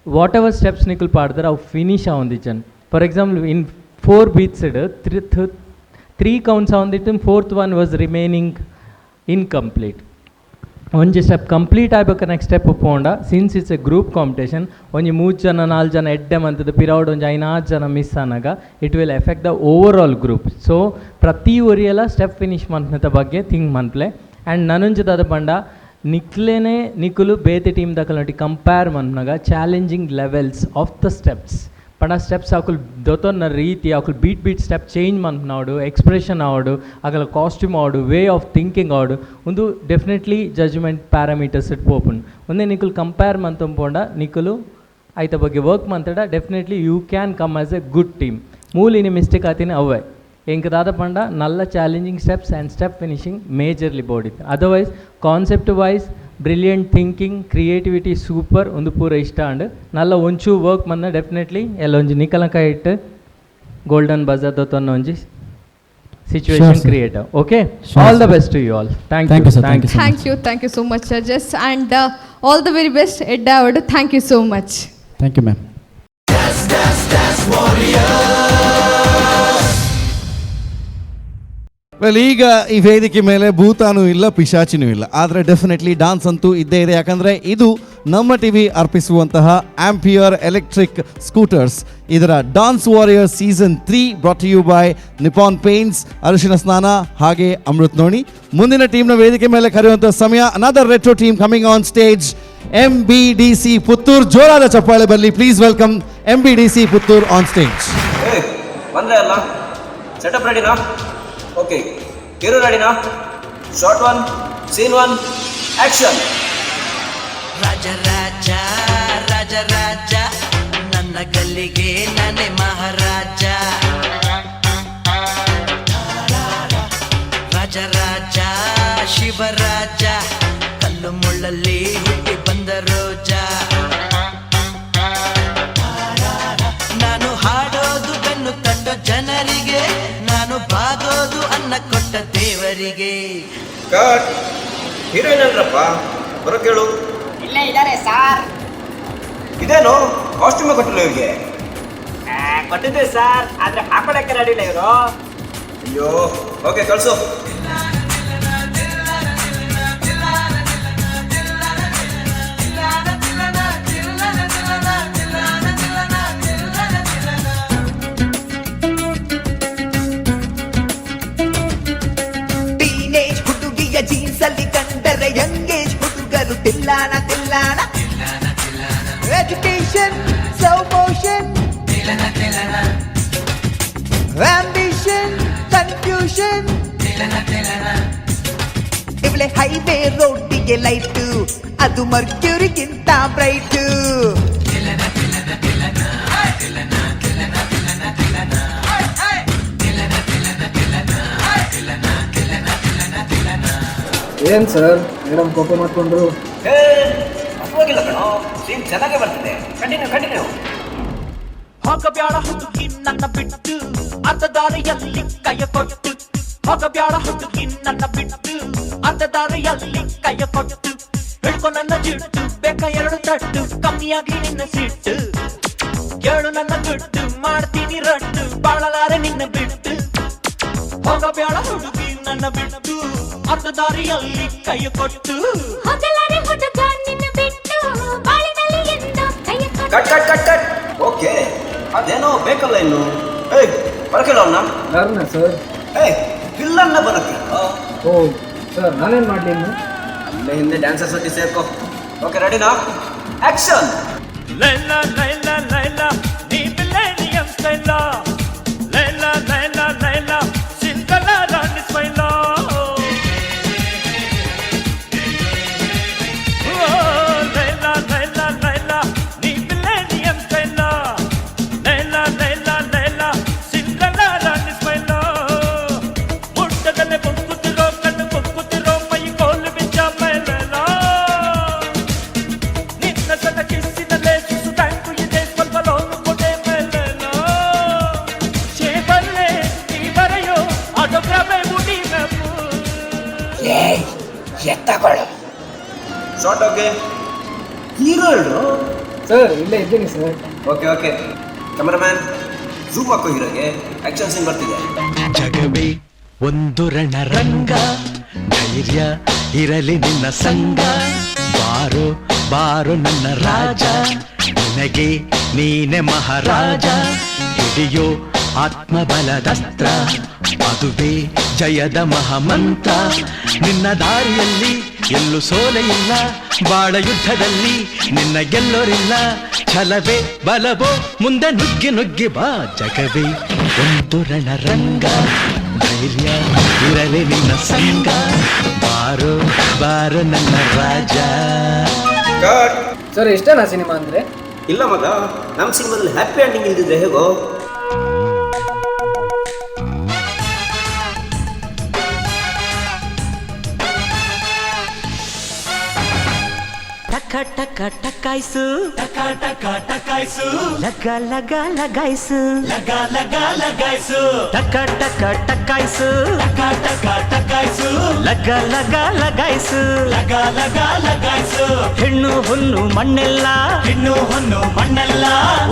what ever steps ನಿಕುಲ್ ಪಾಡ್ದಾರ ಅವು ಫಿನಿಶ್ ಆವೊಂದಿಜ್ಜನ್. ಫಾರ್ ಎಕ್ಸಾಂಪಲ್, ಇನ್ ಫೋರ್ ಬೀಟ್ಸ್ಡ್ ತ್ರೀ ತ್ರೀ ಕೌಂಟ್ಸ್ ಆವೊಂದಿತ್ತು, fourth one was remaining incomplete. ಒಂಜಿ ಸ್ಟೆಪ್ ಕಂಪ್ಲೀಟ್ ಆಗ್ಬೇಕು, ನೆಕ್ಸ್ಟ್ ಸ್ಟೆಪ್ ಪೋಂಡ, since it's a group competition, ಒಂಜಿ ಮೂರು ಜನ ನಾಲ್ಕು ಜನ ಎಡ್ಡೆ ಮಂತದ ಪಿರೌಡ್ ಒಂಜಿ ಐನಾರು ಜನ miss ಆನಾಗ it will affect the overall group. So ಪ್ರತಿ ಒರಿಯಲ ಸ್ಟೆಪ್ ಫಿನಿಶ್ ಮನ್ಪುನತ ಬಗ್ಗೆ ಥಿಂಕ್ ಮನ್ಪ್ಲೆ. ಆ್ಯಂಡ್ ನನೊಂಜಿ ದಾದ ಪಂಡ ನಿಕ್ಲೆನೆ ನಿಕುಲು ಬೇತೆ ಟೀಮ್ ದಕಲ್ನೊಟ್ಟಿಗೆ ಕಂಪೇರ್ ಮನ್ಪುನಗ challenging levels of the steps ಪಂಡ ಸ್ಟೆಪ್ಸ್ ಅಕುಲು ದೊತೊನ್ನ ರೀತಿ, ಅಕುಲು ಬೀಟ್ ಬೀಟ್ ಸ್ಟೆಪ್ ಚೇಂಜ್ ಮನ್ಪುನವಡು, ಎಕ್ಸ್ಪ್ರೆಷನ್ ಆವಡು, ಅಕಲ ಕಾಸ್ಟ್ಯೂಮ್ ಆವಡು, ವೇ ಆಫ್ ಥಿಂಕಿಂಗ್ ಆವಡು, ಒಂದು ಡೆಫಿನೆಟ್ಲಿ ಜಡ್ಜ್ಮೆಂಟ್ ಪ್ಯಾರಾಮೀಟರ್ಸ್ it ಪೋಪುಂಡು. ಒಂದೇ ನಿಕುಲು ಕಂಪೇರ್ ಮಂತೊಂಪೋಂಡ, ನಿಕುಲು ಐತ ಬಗ್ಗೆ ವರ್ಕ್ ಮಂತಡ, definitely you can come as a good team. ಮೂಲಿನ ಮಿಸ್ಟೇಕ್ ಆತಿನ ಅವೇ. ಎಂಕ್ ದಾದ ಪಂಡ ನಲ್ಲ challenging steps and step finishing majorly ಬೋಡಿತ್ತು. Otherwise concept wise brilliant thinking, creativity super. ಒಂದು ಪೂರ ಇಷ್ಟ ಆಂಡ್. ನಲ್ಲ ಒಂಚೂ ವರ್ಕ್ ಮಂದ ಡೆಫಿನೆಟ್ಲಿ ಎಲ್ಲ ಒಂಜಿ ನಿಕಲಂಕ ಇಟ್ಟು ಗೋಲ್ಡನ್ ಬಜಾರ್ ದೊತ್ತೊನ್ನ ಒಂಜಿ situation sir. Create. Okay. Sure, all the sir. Best to you all. Thank Thank you. You, sir. Thank you so much. Thank you, thank you so much judges, and all the very best. ಎಡ್ಡೆ award. Thank you so much. Thank you ma'am. Well, ಈಗ ಈ ವೇದಿಕೆ ಮೇಲೆ ಭೂತಾನೂ ಇಲ್ಲ, ಪಿಶಾಚಿನೂ ಇಲ್ಲ, ಆದರೆ definitely dance ಅಂತೂ ಇದ್ದೇ ಇದೆ. ಯಾಕಂದರೆ ಇದು ನಮ್ಮ ಟಿವಿ ಅರ್ಪಿಸುವಂತಹ ಆಂಪಿಯರ್ ಎಲೆಕ್ಟ್ರಿಕ್ ಸ್ಕೂಟರ್ಸ್ ಇದರ dance warrior season 3, brought you by Nippon Paints, ಅರಿಶಿನ ಸ್ನಾನ ಹಾಗೆ ಅಮೃತ್ ನೋಣಿ. ಮುಂದಿನ ಟೀಮ್ನ ವೇದಿಕೆ ಮೇಲೆ ಕರೆಯುವಂಥ ಸಮಯ. Another retro team coming on stage, MBDC Puttur. ಜೋರಾದ ಚಪ್ಪಾಳೆ ಬರಲಿ. Please welcome MBDC Puttur on stage. ಬಂದ್ರೆ ಅಲ್ಲ, ಸೆಟಪ್ ರೆಡಿನಾ? ಓಕೆ, ಹೀರೋ ರೆಡಿನಾ? Shot one, scene one, action. ರಾಜ ರಾಜ ರಾಜ ರಾಜ, ನನ್ನ ಗಲ್ಲಿಗೆ ನಾನೇ ಮಹಾರಾಜ. ರಾಜ ರಾಜ ಶಿವರಾಜ, ಕಲ್ಲು ಮುಳ್ಳಲ್ಲಿ ಹುಟ್ಟಿ ಬಂದ ರೋಜ. ನಾನು ಹಾಡೋದು ಬೆನ್ನು ತಟ್ಟೋ ಜನರಿಗೆ, ನಾನು ಬಾಗೋದು ಅನ್ನ ಕೊಟ್ಟ ದೇವರಿಗೆ. ಕಟ್. ಹೀರೋಯಿನ್ ಅಲ್ರಪ್ಪ, ಬರೋ ಕೇಳು. ಇಲ್ಲೇ ಇದ್ದಾರೆ ಸಾರ್. ಇದೇನು ಕಾಸ್ಟ್ಯೂಮ್ ಕೊಟ್ಟಿಲ್ಲ ಇವ್ರಿಗೆ? ಕೊಟ್ಟಿದ್ದೆ ಸರ್, ಆದ್ರೆ ಹಾಕೊಳಕ್ಕೆ ರೆಡಿ ಇಲ್ಲ ಇವರು. ಅಯ್ಯೋ, ಓಕೆ, ಕಳ್ಸು. ಟೀನೇಜ್ ಹುಡುಗಿಯ ಜೀನ್ಸ್ ಅಲ್ಲಿ ಕಂಡರೆ ಯಂಗೇಜ್ ಹುಡುಗರು ತಿಲ್ಲಾನ ತಿಲ್ಲಾನ. Education ambition confusion. ಇವಳೆ ಹೈವೇ ರೋಡಿಗೆ ಲೈಟು, ಅದು ಮರ್ಕ್ಯೂರಿಗಿಂತ ಬ್ರೈಟು. ಏನ್ ಸರ್, ಮೇಡಮ್ ಕೋಪ ಮಾಡ್ಕೊಂಡ್ರು? ಪರವಾಗಿಲ್ಲ ಕಣೋ, ಸೀನ್ ಚೆನ್ನಾಗೇ ಬರ್ತಿದೆ. Continue continue. ಹೋಗಬ್ಯಾಡ ಹುಡುಗಿ ನನ್ನ ಬಿಟ್ಟು, ಅರ್ಧ ದಾರಿಯಲ್ಲಿ ಕೈಯ ಕೊಟ್ಟು. ಹೋಗಬ್ಯಾಡ ಹುಡುಗಿ ನನ್ನ ಬಿಟ್ಟು, ಅರ್ಧ ದಾರಿಯಲ್ಲಿ ಕೈಯ ಕೊಟ್ಟು. ಹಿಡ್ಕೊ ನನ್ನ ಜಿಟ್ಟು, ಬೇಕ ಎರಡು ತಟ್ಟು, ಕಮ್ಮಿಯಾಗ್ಲಿ ನಿನ್ನ ಸಿಟ್ಟು. ಕೇಳು ನನ್ನ ಗುಟ್ಟು, ಮಾಡ್ತೀನಿ ರಟ್ಟು, ಬಾಳಲಾರೆ ನಿನ್ನ ಬಿಟ್ಟು. ಹೋಗಬ್ಯಾಡ ಹುಡುಗಿ ನನ್ನ ಬಿಟ್ಟು, ಅರ್ಧ ದಾರಿಯಲ್ಲಿ ಕೈಯ ಕೊಟ್ಟು. ಹೋಗಲಾರೆ ಹುಡುಗ ನಿನ್ನ ಬಿಟ್ಟು, ಬಾಳಿನಲ್ಲಿ ಎಂದೋ ಕೈಯ ಕೊಟ್ಟು. Cut cut cut cut. Okay, ಅದೇನೋ ಬೇಕಲ್ಲ ಇನ್ನು. ಏಯ್, ಬರಕಿಲ್ಲ ಅವನ್ನ. ಯಾರನ್ನ ಸರ್? ಏಯ್, ವಿಲ್ಲನ್ನ ಬರಕ್ಕೆ. ಓ ಸರ್, ನಾನೇನು ಮಾಡಲಿ ಇನ್ನು? ಅಲ್ಲೇ ಹಿಂದೆ ಡ್ಯಾನ್ಸರ್ಸ್ ಒಟ್ಟಿಗೆ ಸೇರ್ಕೋ. ಓಕೆ, ರೆಡಿನಾ? ಆಕ್ಷನ್. ಲೈಲಾ ಲೈಲಾ ಲೈಲಾ, ನೀ ಮಿಲೇನಿಯಂ ಸ್ಟೈಲಾ. ಲೈಲಾ ಲೈಲಾ ಲೈಲಾ, ಸಿಂಗಲ ರಾಣಿ ಸ್ಮೈಲಾ. ಓ ಲೈಲಾ ಲೈಲಾ ಲೈಲಾ, ನೀ ಮಿಲೇನಿಯಂ ಸ್ಟೈಲಾ. ಲೈಲಾ ಲೈಲಾ ಲೈಲಾ, ಸಿಂಗಲ ರಾಣಿ ಸ್ಮೈಲಾ. ಮುಟ್ಟದಲ್ಲೇ ಬೊಕ್ಕುತ್ತಿರೋ ಕಣ್ಣು, ಬೊಕ್ಕುತ್ತಿರೋ ಮೈ ಕೋಲು ಬಿಚ್ಚ ಮೈಲಾ. ನಿನ್ನ ಸಣ್ಣ ಕಿಸ್ಸಿನಲ್ಲೇ ಸುಸು ಬ್ಯಾಂಕು ಇದೆ, ಸ್ವಲ್ಪ ಲೋನು ಕೊಡೆ ಮೇಲೆಲ್ಲ. ಶೇಪಲ್ಲೇ ನೀ ಬರೆಯೋ ಆಟೋಗ್ರಾಫೇ ಮುಡಿ ಮ್ಯಾಪು. ಎತ್ತಗಳು ಶಾರ್ಟ್. ಓಕೆ, ಹೀರೋ ಹೇಳು. ಸರ್, ಇಲ್ಲೇ ಇದ್ದೀನಿ sir. Okay okay, cameraman zoom ಹಾಕೋ ಹೀರೋಗೆ, ಆಕ್ಷನ್ ಸೀನ್ ಬರ್ತಿದೆ. ಜಗವೇ ಒಂದು ರಣರಂಗ, ಧೈರ್ಯ ಇರಲಿ ನಿನ್ನ ಸಂಗ. ಬಾರೋ ಬಾರೋ ನನ್ನ ರಾಜ, ನಿನಗೆ ನೀನೆ ಮಹಾರಾಜ. ಹಿಡಿಯೋ ಆತ್ಮಬಲದಸ್ತ್ರ, ಅದುವೇ ಜಯದ ಮಹಾಮಂತ್ರ. ನಿನ್ನ ದಾರಿಯಲ್ಲಿ ಎಲ್ಲೂ ಸೋಲೆ ಇಲ್ಲ, ಬಾಳ ಯುದ್ಧದಲ್ಲಿ ನಿನ್ನ ಗೆಲ್ಲೋರಿಲ್ಲ. ಛಲವೇ ಬಲವೋ ಮುಂದೆ ನುಗ್ಗಿ ನುಗ್ಗಿ ಬಾ. ಜಗವೇ ಒಂದು ರಣರಂಗ, ಧೈರ್ಯ ಇರಲಿ ನಿನ್ನ ಸಂಗ. ಬಾರೋ ಬಾರೋ ನನ್ನ ರಾಜ. ಕಟ್. ಸರ್, ಇಷ್ಟೇನಾ ಸಿನಿಮಾ ಅಂದರೆ? ಇಲ್ಲ ಮಗ, ನಮ್ಮ ಸಿನಿಮಾದಲ್ಲಿ ಹ್ಯಾಪಿ ಎಂಡಿಂಗ್ ಇಲ್ದಿದ್ರೆ ಹೇಗೋ? ಟಕ ಟಕ ಟಕಾಯ್ಸು, ಟಕ ಟಕ ಟಕಾಯ್ಸು, ಲಗ ಲಗ ಲಗಾಯ್ಸು, ಲಗ ಲಗ ಲಗಾಯ್ಸು. ಟಕ ಟಕ ಟಕಾಯ್ಸು, ಟಕ ಟಕ ಟಕಾಯ್ಸು, ಲಗ ಲಗ ಲಗಾಯ್ಸು, ಲಗ ಲಗ ಲಗಾಯ್ಸು. ಹೆಣ್ಣು ಹೊನ್ನು ಮಣ್ಣೆಲ್ಲ, ಹೆಣ್ಣು ಹೊನ್ನು ಮಣ್ಣೆಲ್ಲ,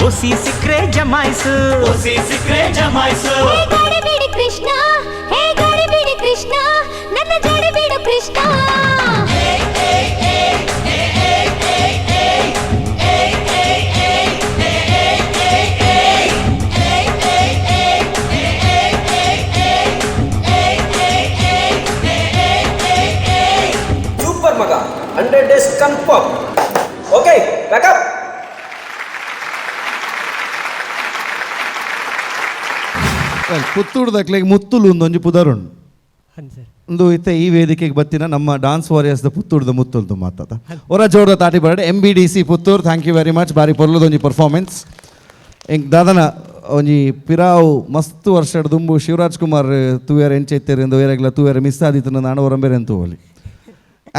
ಓಸಿ ಸಿಕ್ರೆ ಜಮಾಯ್ಸು, ಓಸಿ ಸಿಕ್ರೆ ಜಮಾಯ್ಸು. ಹೇ ಗಾಡಿ ಬಿಡಿ ಕೃಷ್ಣ, ಹೇ ಗಾಡಿ ಬಿಡಿ ಕೃಷ್ಣ, ನನ್ನ ಜೋಡಿ ಬಿಡು ಕೃಷ್ಣ. ಸೂಪರ್ ಮಗ, 100 days confirm. Okay, backup. ಪುತ್ತೂರ್ದಕ್ಲೆಗ್ ಮುತ್ತುಲು ಒಂದೊಂಜಿ ಪುದರುಂಡು. ಒಂದು ಇತ್ತೆ ಈ ವೇದಿಕೆಗೆ ಬತ್ತಿನ ನಮ್ಮ ಡಾನ್ಸ್ ವಾರಿಯರ್ಸ್ ದ ಪುತ್ತೂರ್ದ ಮುತ್ತುಲ್ದು ಮಾತಾದ. ಹೊರ ಜೋರದ ತಾಟಿ ಬರಡೆ. MBDC Puttur, thank you very much. ಬಾರಿ ಪೊರ್ಲುದೊಂಜಿ ಪರ್ಫಾರ್ಮೆನ್ಸ್. ಎಂಕ್ ದಾದನ ಒಂಜಿ ಪಿರಾವು ಮಸ್ತ್ ವರ್ಷ ದುಂಬು ಶಿವರಾಜ್ ಕುಮಾರ್ ತೂಯರ್ ಎಂಚೈತೇರಿಂದ ವೇರೆಗ್ಲ ತೂಯರ್ ಮಿಸ್ ಆದಿತ್ತು ನಾನು ಹೊರಂಬೇರೆ ಅಂತ ಹೋಲಿ.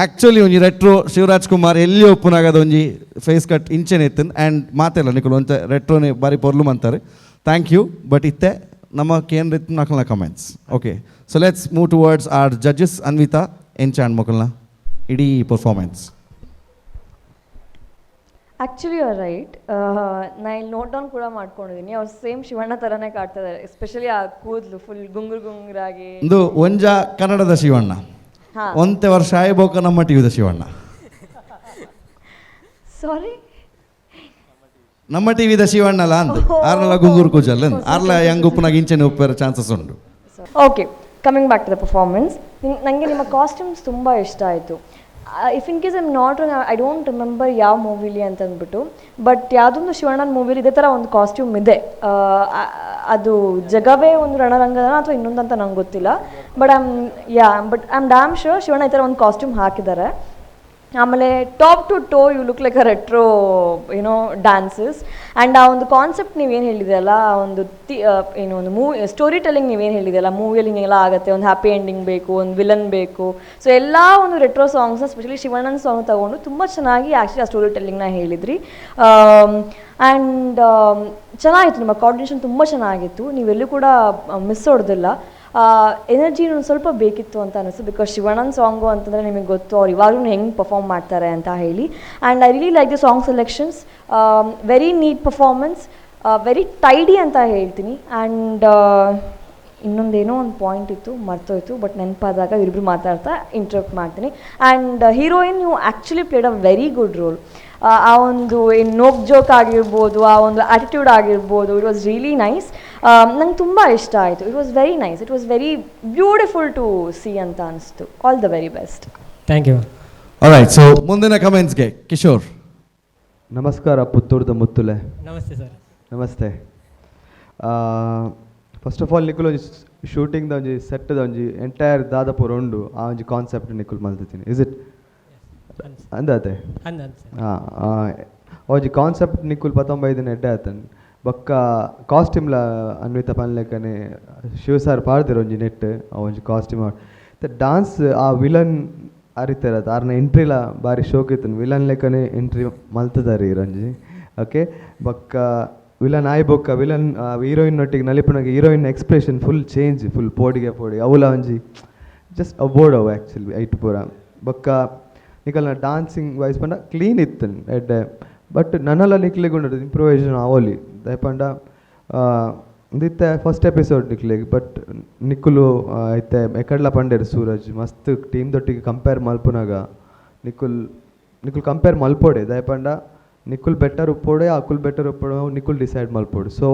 ಆ್ಯಕ್ಚುಲಿ ಒಂಜಿ ರೆಟ್ರೋ ಶಿವರಾಜ್ ಕುಮಾರ್ ಎಲ್ಲಿ ಒಪ್ಪುನಾಗದ ಒಂಜಿ ಫೇಸ್ ಕಟ್ ಇಂಚೆನೆ ಇತ್ತು. ಆ್ಯಂಡ್ ಮಾತೆಲ್ಲ ನಿಕುಲು ಒಂತ ರೆಟ್ರೋನೆ ಬಾರಿ ಪೊರ್ಲು ಅಂತಾರೆ. Thank you. But ಇತ್ತೆ ನಮ್ಮ ಕೇಂದ್ರ ನಕಲ್ನ comments. Okay, so let's move towards our judges. Anvita, ಎಂಚಾಂಡ್ ಮೊಕಲ್ನ ಇಡೀ ಪರ್ಫಾರ್ಮೆನ್ಸ್? Actually are right. ನಾ ಇಲ್ಲಿ ನೋಟ್ ಡೌನ್ ಕೂಡ ಮಾಡ್ಕೊಂಡಿದ್ದೀನಿ. ಅವ್ರು ಸೇಮ್ ಶಿವಣ್ಣ ಥರನೇ ಕಾಡ್ತಾ ಇದ್ದಾರೆ, ಎಸ್ಪೆಷಲಿ ಆ ಕೂದಲು ಫುಲ್ ಗುಂಗುರು ಗುಂಗುರಾಗಿ. ಒಂದು ಒಂಜ ಕನ್ನಡದ ಶಿವಣ್ಣ, ಒಂತೆ ವರ್ಷ ಆಯ್ಬೋಕ ನಮ್ಮ ಟಿವಿದ ಶಿವಣ್ಣ. ಸಾರಿ? ನಮ್ಮ ಟಿವಿದ ಶಿವಣ್ಣಲ್ಲ ಅಂದು ಆರ್ನಲ್ಲ ಗುಂಗುರು ಕೂಜಲ್ಲ ಆರ್ಲ ಹೆಂಗ್ ಉಪ್ಪುನಾಗ ಇಂಚೆನೆ ಉಪ್ಪೇರ ಚಾನ್ಸಸ್ ಉಂಟು. Okay, coming back to the performance, ನನಗೆ ನಿಮ್ಮ ಕಾಸ್ಟ್ಯೂಮ್ಸ್ ತುಂಬ ಇಷ್ಟ ಆಯಿತು. If in case I'm not, I don't remember ಯಾವ ಮೂವಿಲಿ ಅಂತ ಅಂದ್ಬಿಟ್ಟು, ಬಟ್ ಯಾವುದೊಂದು ಶಿವಣ್ಣನ ಮೂವಿಲಿ ಇದೇ ಥರ ಒಂದು ಕಾಸ್ಟ್ಯೂಮ್ ಇದೆ. ಅದು ಜಗವೇ ಒಂದು ರಣರಂಗದ ಅಥವಾ ಇನ್ನೊಂದಂತ ನಂಗೆ ಗೊತ್ತಿಲ್ಲ, but I'm yeah but I am damn sure Shivanna ಈ ಥರ ಒಂದು ಕಾಸ್ಟ್ಯೂಮ್ ಹಾಕಿದ್ದಾರೆ. ಆಮೇಲೆ top to toe you look like a retro ಏನೋ ಡ್ಯಾನ್ಸಸ್. ಆ್ಯಂಡ್ ಆ ಒಂದು ಕಾನ್ಸೆಪ್ಟ್ ನೀವೇನು ಹೇಳಿದ್ರಲ್ಲ, ಆ ಒಂದು ತಿ ಏನು ಒಂದು movie story telling ನೀವೇನು ಹೇಳಿದೆಯಲ್ಲ, ಮೂವಿಯಲ್ಲಿ ಹಿಂಗೆಲ್ಲ ಆಗುತ್ತೆ, ಒಂದು ಹ್ಯಾಪಿ ಎಂಡಿಂಗ್ ಬೇಕು, ಒಂದು ವಿಲನ್ ಬೇಕು, ಸೊ ಎಲ್ಲ ಒಂದು ರೆಟ್ರೋ ಸಾಂಗ್ಸ್ನ ಸ್ಪೆಷಲಿ ಶಿವಣ್ಣನ ಸಾಂಗ್ ತೊಗೊಂಡು ತುಂಬ ಚೆನ್ನಾಗಿ ಆ್ಯಕ್ಚುಲಿ ಆ ಸ್ಟೋರಿ ಟೆಲ್ಲಿಂಗ್ನ ಹೇಳಿದ್ರಿ. ಆ್ಯಂಡ್ ಚೆನ್ನಾಗಿತ್ತು, ನಿಮ್ಮ ಕೋಆರ್ಡಿನೇಷನ್ ತುಂಬ ಚೆನ್ನಾಗಿತ್ತು, ನೀವೆಲ್ಲೂ ಕೂಡ ಮಿಸ್ ಹೊಡೆದಿಲ್ಲ. ಎನರ್ಜಿ ಒಂದು ಸ್ವಲ್ಪ ಬೇಕಿತ್ತು ಅಂತ ಅನಿಸ್ತು, because ಶಿವಣ್ಣನ ಸಾಂಗು ಅಂತಂದರೆ ನಿಮಗೆ ಗೊತ್ತು ಅವ್ರು ಇವಾಗಲೂ ಹೆಂಗೆ ಪರ್ಫಾರ್ಮ್ ಮಾಡ್ತಾರೆ ಅಂತ ಹೇಳಿ. And I really like the song selections, very neat performance, very tidy ಅಂತ ಹೇಳ್ತೀನಿ. ಆ್ಯಂಡ್ ಇನ್ನೊಂದೇನೋ ಒಂದು ಪಾಯಿಂಟ್ ಇತ್ತು ಮರ್ತೋಯ್ತು, ಬಟ್ ನೆನಪಾದಾಗ ಇವರಿಬ್ರು ಮಾತಾಡ್ತಾ ಇಂಟ್ರಪ್ಟ್ ಮಾಡ್ತೀನಿ. ಆ್ಯಂಡ್ ಹೀರೋಯಿನ್ ನೀವು actually played a very good role. ಆ ಒಂದು ನೋಕ್ ಜೋಕ್ ಆಗಿರ್ಬೋದು, ಆ ಒಂದು ಆ್ಯಟಿಟ್ಯೂಡ್ ಆಗಿರ್ಬೋದು, it was really nice. ನಂಗೆ ತುಂಬ ಇಷ್ಟ ಆಯಿತು. It was very nice, it was very beautiful to see ಅಂತ ಅನಿಸ್ತು. All the very best. Thank you. Alright, so ಮುಂದಿನ ಕಮೆಂಟ್ಸ್ಗೆ ಕಿಶೋರ್. ನಮಸ್ಕಾರ ಪುತ್ತೂರ್ದ ಮುತ್ತುಲೆ. ನಮಸ್ತೆ ಸರ್. ನಮಸ್ತೆ. First of all ನಿಕುಲ್ ಒಂಜಿ ಶೂಟಿಂಗ್ದ ಒಂಜಿ ಸೆಟ್ದ ಒಂಜಿ ಎಂಟೈರ್ ದಾದಪುರ ಉಂಡು, ಆ ಒಂಜಿ ಕಾನ್ಸೆಪ್ಟ್ ನಿಕುಲ್ ಮಲ್ತಿದ್ದೀನಿ, is it ಅಂದಾತೆ? ಹಾಂ, ಒಂಜಿ ಕಾನ್ಸೆಪ್ಟ್ ನಿಕುಲ್ ಪತ್ತೊಂಬೈದಿನ ಎಡ್ಡೆ ಆತನ್. ಬೊಕ್ಕ ಕಾಸ್ಟ್ಯೂಮ್ಲ ಅನ್ವಿತ ಪನ್ಲೆಕ್ಕನೆ ಶಿವ ಸರ್ ಪಾಡ್ದಿರ ಒಂಜಿ ನೆಟ್ ಆ ಒಂಜಿ ಕಾಸ್ಟ್ಯೂಮ್ ಡಾನ್ಸ್ ಆ ವಿಲನ್ ಅರಿತಾರ ಆರ್ನ ಎಂಟ್ರಿಲ ಬಾರಿ ಶೋಕ್ ಇತ್ತು, ವಿಲನ್ ಲೆಕ್ಕನೆ ಎಂಟ್ರಿ ಮಲ್ತದಾರಿ ಇರಂಜಿ. ಓಕೆ, ಬೊಕ್ಕ ವಿಲನ್ ಆಯ್ ಬೊಕ್ಕ ವಿಲನ್ ಹೀರೋಯಿನ್ ಒಟ್ಟಿಗೆ ನಲಿಪುನಾಗ heroine expression full change, full ಪೋಡಿಗೆ ಪೋಡಿ ಅವಲ ಒಂಜಿ ಜಸ್ಟ್ ಅಬೋರ್ಡ್ ಅವು ಆ್ಯಕ್ಚುಲಿ ಐಟ್ ಪೂರ. ಬೊಕ್ಕ ನಿಕಲ್ನ ಡಾನ್ಸಿಂಗ್ ವೈಸ್ ಪಂಡ ಕ್ಲೀನ್ ಇತ್ತು ಎಡ್ಡೆ, ಬಟ್ ನನಲ ನಿಕ್ಲೆಗ್ ಉಂಡು ಇಂಪ್ರೂವೈಸೇಷನ್ ಆವೊಲಿ ದಾಯೆ ಪಂಡ ಇತ್ತೆ ಫಸ್ಟ್ ಎಪಿಸೋಡ್ ನಿಕ್ಲೆಗ್, ಬಟ್ ನಿಕುಲು ಇತ್ತೆ ಎಕಡ್ಲ ಪಂಡೆರ್ ಸೂರಜ್ ಮಸ್ತ್ ಟೀಮ್ ದೊಟ್ಟಿಗೆ ಕಂಪೇರ್ ಮಲ್ಪುನಾಗ ನಿಕುಲ್ ನಿಕುಲ್ ಕಂಪೇರ್ ಮಲ್ಪೊಡೆ, ದಾಯೆ ಪಂಡ ನಿಕುಲ್ ಬೆಟರ್ ಉಪ್ಪೊಡೆ ಅಕುಲ್ ಬೆಟರ್ ಉಪ್ಪೊಡೆ ನಿಕುಲ್ ಡಿಸೈಡ್ ಮಲ್ಪೊಡು. ಸೊ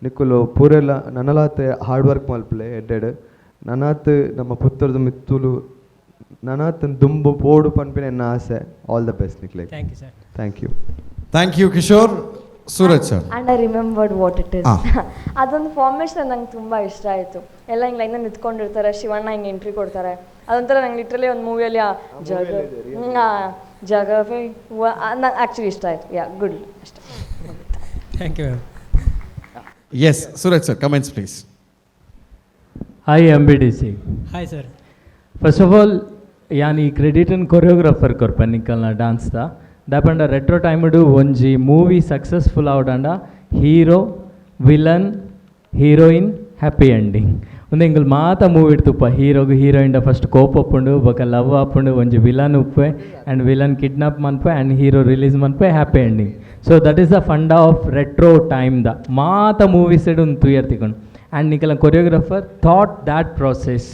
ನಿಕುಲು ಪೂರೆಲ್ಲ ನನಲಾತ್ ಹಾರ್ಡ್ ವರ್ಕ್ ಮಲ್ಪುಲೆ ಎಡ್ಡೆಡ್, ನನಾತ್ ನಮ್ಮ ಪುತ್ತೂರ್ದ ಮಿತ್ತುಲು ನನಾತ್ ದುಂಬು ಪೋಡು ಪನ್ಪಿನ ಎನ್ನ ಆಸೆ. All the best ನಿಕ್ಲೆಗ್. Thank you sir. Thank you. Thank you Kishore. Suraj sir. And I remembered what it is. ಅದೊಂದು ಫಾರ್ಮೇಷನ್ ನಂಗೆ ತುಂಬ ಇಷ್ಟ ಆಯಿತು. ಎಲ್ಲ ಹಿಂಗೆ ಲೈನಲ್ಲಿ ನಿಂತ್ಕೊಂಡಿರ್ತಾರೆ, ಶಿವಣ್ಣ ಹಿಂಗೆ ಎಂಟ್ರಿ ಕೊಡ್ತಾರೆ, ಅದೊಂಥರ ನಂಗೆ ಲಿಟ್ರಲಿ ಒಂದು ಮೂವಿಯಲ್ಲಿ ಆ ಜಗ ಜಗವೇ ನಂಗೆ ಆ್ಯಕ್ಚುಲಿ ಇಷ್ಟ ಆಯಿತು. ಯಾ, ಗುಡ್ ಅಷ್ಟೇ. Thank you. Yes Suraj sir, comments please. Hi M B D C. Hi sir. First of all ಯಾನ್ ಈ ಕ್ರೆಡಿಟನ್ ಕೊರಿಯೋಗ್ರಾಫರ್ ಕೊರ್ಪ ನಿಕಲ್ನ ಡಾನ್ಸ್ದ ದಾಪಂಡ ರೆಟ್ರೋ ಟೈಮ್ಡು ಒಂಜಿ ಮೂವಿ ಸಕ್ಸಸ್ಫುಲ್ ಆವಡಂಡ hero villain heroine happy ending ಒಂದು ಎಂಕುಲು ಮಾತ ಮೂವಿ ತುಪ್ಪ ಹೀರೋಗು ಹೀರೋಯಿನ್ ಫಸ್ಟ್ ಕೋಪ ಉಪ್ಪುಂಡು, ಬೊಕ ಲವ್ ಆಪುಂಡು, ಒಂಜಿ ವಿಲನ್ ಉಪ್ಪೆ and villain kidnap ಮನ್ಪೆ and hero release ಮನ್ಪೆ happy ending. So that is the funda of retro time the ಮಾತ ಮೂವೀಸ್ ಒಂದು ತೂಯರ್ ತಿಕೊಂಡು. ಆ್ಯಂಡ್ ನಿಕಲ choreographer thought that process,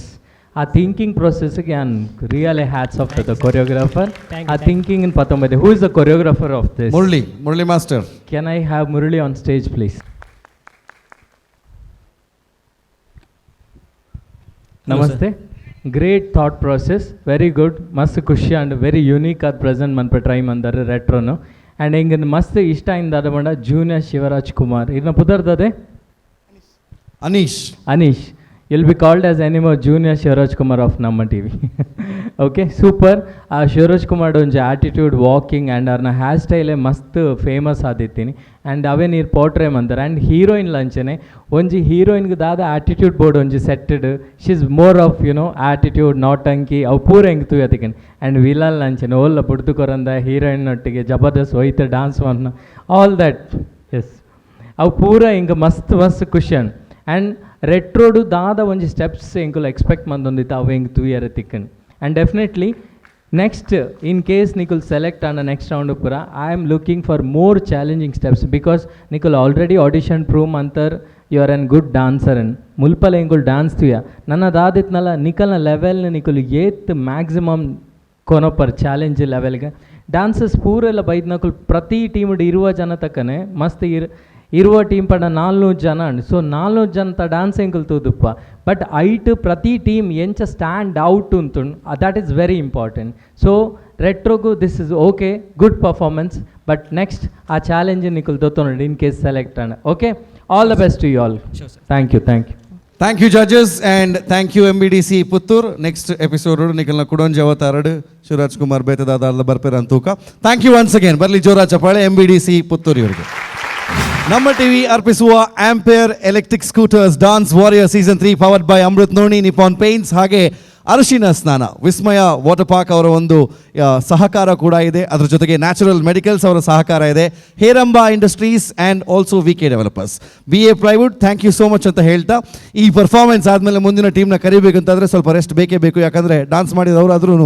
ಆ ಥಿಂಕಿಂಗ್ ಪ್ರೊಸೆಸ್ಗೆ an really hats off to the choreographer. ಆ thinking in ಪತ್ತೊಂಬತ್ತು. Who is the choreographer of this? Murali, Murali master. Can I have Murali on stage please? Namaste. Great thought process, very good, ಮಸ್ತ್ ಖುಷಿ and very unique ಆದ present ಮನ್ಪೆ try ಮಂದಾರೆ ರೆಟ್ರೋನು. And ಹಿಂಗೆ ಮಸ್ತ್ ಇಷ್ಟ ಇಂದ ಬಂಡ junior Shivaraj Kumar ಇದನ್ನ ಪುದರ್ದದೆ Anish. Anish, you'll be called as anymore junior Shivraj Kumar of Namma TV. Okay, super. ಆ ಶಿವರಾಜ್ ಕುಮಾರ್ ಒಂಜಿ attitude, walking and ಅವ್ರನ್ನ ಹೇರ್ ಸ್ಟೈಲೇ ಮಸ್ತ್ ಫೇಮಸ್ ಆದಿತ್ತೀನಿ. ಆ್ಯಂಡ್ ಅವೇ ನೀರು ಪೋಟ್ರೆ ಮಂತಾರೆ. ಆ್ಯಂಡ್ ಹೀರೋಯಿನ್ ಲಂಚನೆ ಒಂಜಿ ಹೀರೋಯಿನ್ಗೆ ದಾದ ಆಟಿಟ್ಯೂಡ್ ಬೋರ್ಡ್ ಒಂಜಿ ಸೆಟ್ಟೆಡ್, she is more of you know attitude ನಾಟಂಕಿ ಅವು ಪೂರ ಹೆಂಗೆ ತೂಯತಿಕನ್. ಆ್ಯಂಡ್ ವಿಲನ್ ಲಂಚನೆ ಓಲ್ಲ ಬುಡ್ದು ಕೊರಂದ ಹೀರೋಯಿನ್ ಒಟ್ಟಿಗೆ ಜಬರ್ದಸ್ತ್ ಹೋಯ್ತು ಡಾನ್ಸ್ ಮನ್ನ all that. S, ಅವು ಪೂರ ಹಿಂಗೆ ಮಸ್ತ್ ಮಸ್ತ್ ಖುಷಿ. ಆ್ಯಂಡ್ ರೆಟ್ರೋಡು ದಾದ ಒಂಜಿ ಸ್ಟೆಪ್ಸ್ ಎಂಕುಲು ಎಕ್ಸ್ಪೆಕ್ಟ್ ಮಂದೊಂದಿತ್ತು ಅವು ಹೆಂಗೆ ತೂಯರ ತಿಕ್ಕನ್. And definitely next in case ನಿಕುಲ್ select ಆಂಡ ನೆಕ್ಸ್ಟ್ ರೌಂಡ್ ಪೂರ I am looking for more challenging steps, because ನಿಕುಲ್ already audition prove ಅಂತರ್ you are an good dancer. ಅನ್ ಮುಲ್ಪಲ ಎಂಕುಲು ಡಾನ್ಸ್ ತೂಯ ನನ್ನ ದಾದಿತ್ನಲ್ಲ ನಿಕಲ್ನ ಲೆವೆಲ್ನ ನಿಕುಲು ಏತ್ ಮ್ಯಾಕ್ಸಿಮಮ್ ಕೊನೊಪರ್ ಚಾಲೆಂಜ್ ಲೆವೆಲ್ಗೆ ಡಾನ್ಸಸ್ ಪೂರೆಲ್ಲ ಬೈದ್ನಕುಲು ಪ್ರತಿ ಟೀಮ್ಡ್ ಇರುವ ಜನ ತಕ್ಕನೆ ಮಸ್ತ್ ಇರ್ 20 ಟೀಮ್ ಪಂಡ 400 ಜನ ಅಂಡ್. ಸೊ 400 ಜನತ ಡಾನ್ಸ್ ಎಂಕುಲು ತೂದುಪ್ಪ. ಬಟ್ ಐಟ್ ಪ್ರತಿ ಟೀಮ್ ಎಂಚ ಸ್ಟ್ಯಾಂಡ್ ಔಟ್ ಉಂತುಂಡು, that is very important. So ರೆಟ್ರೋಗು this is okay, good performance. But next ಆ ಚಾಲೆಂಜ್ ನಿಕುಲು ದೊತ್ತೊಂಡು in case select and. Okay, all the best to you all. Thank you, thank you. Thank you judges and thank you MBDC Puttur. Next episode ನಿಖಲ್ನ ಕುಡೊಂಜಿ ಅವತಾರಡು Shivaraj Kumar ಬೇತದಾದ ಬರ್ಪೇರ ಅಂತೂಕ. Thank you once again. ಬರಲಿ ಜೋರಾ ಚಪಾಳೆ MBDC Puttur ಇವರಿಗೆ. ನಮ್ಮ TV ಅರ್ಪಿಸುವ Ampere electric scooters dance warrior season 3 powered by Amrut Noni, Nippon Paints ಹಾಗೆ ಅರಿಶಿನ ಸ್ನಾನ ವಿಸ್ಮಯ water park ಅವರ ಒಂದು ಸಹಕಾರ ಕೂಡ ಇದೆ. ಅದರ ಜೊತೆಗೆ ನ್ಯಾಚುರಲ್ ಮೆಡಿಕಲ್ಸ್ ಅವರ ಸಹಕಾರ ಇದೆ, Heramba industries and also V K developers, B A plywood. Thank you so much ಅಂತ ಹೇಳ್ತಾ ಈ ಪರ್ಫಾರ್ಮೆನ್ಸ್ ಆದಮೇಲೆ ಮುಂದಿನ ಟೀಮ್ನ ಕರಿಬೇಕಂತಾದರೆ ಸ್ವಲ್ಪ ರೆಸ್ಟ್ ಬೇಕೇ ಬೇಕು. ಯಾಕಂದರೆ ಡಾನ್ಸ್ ಮಾಡಿದವರು ಆದ್ರೂ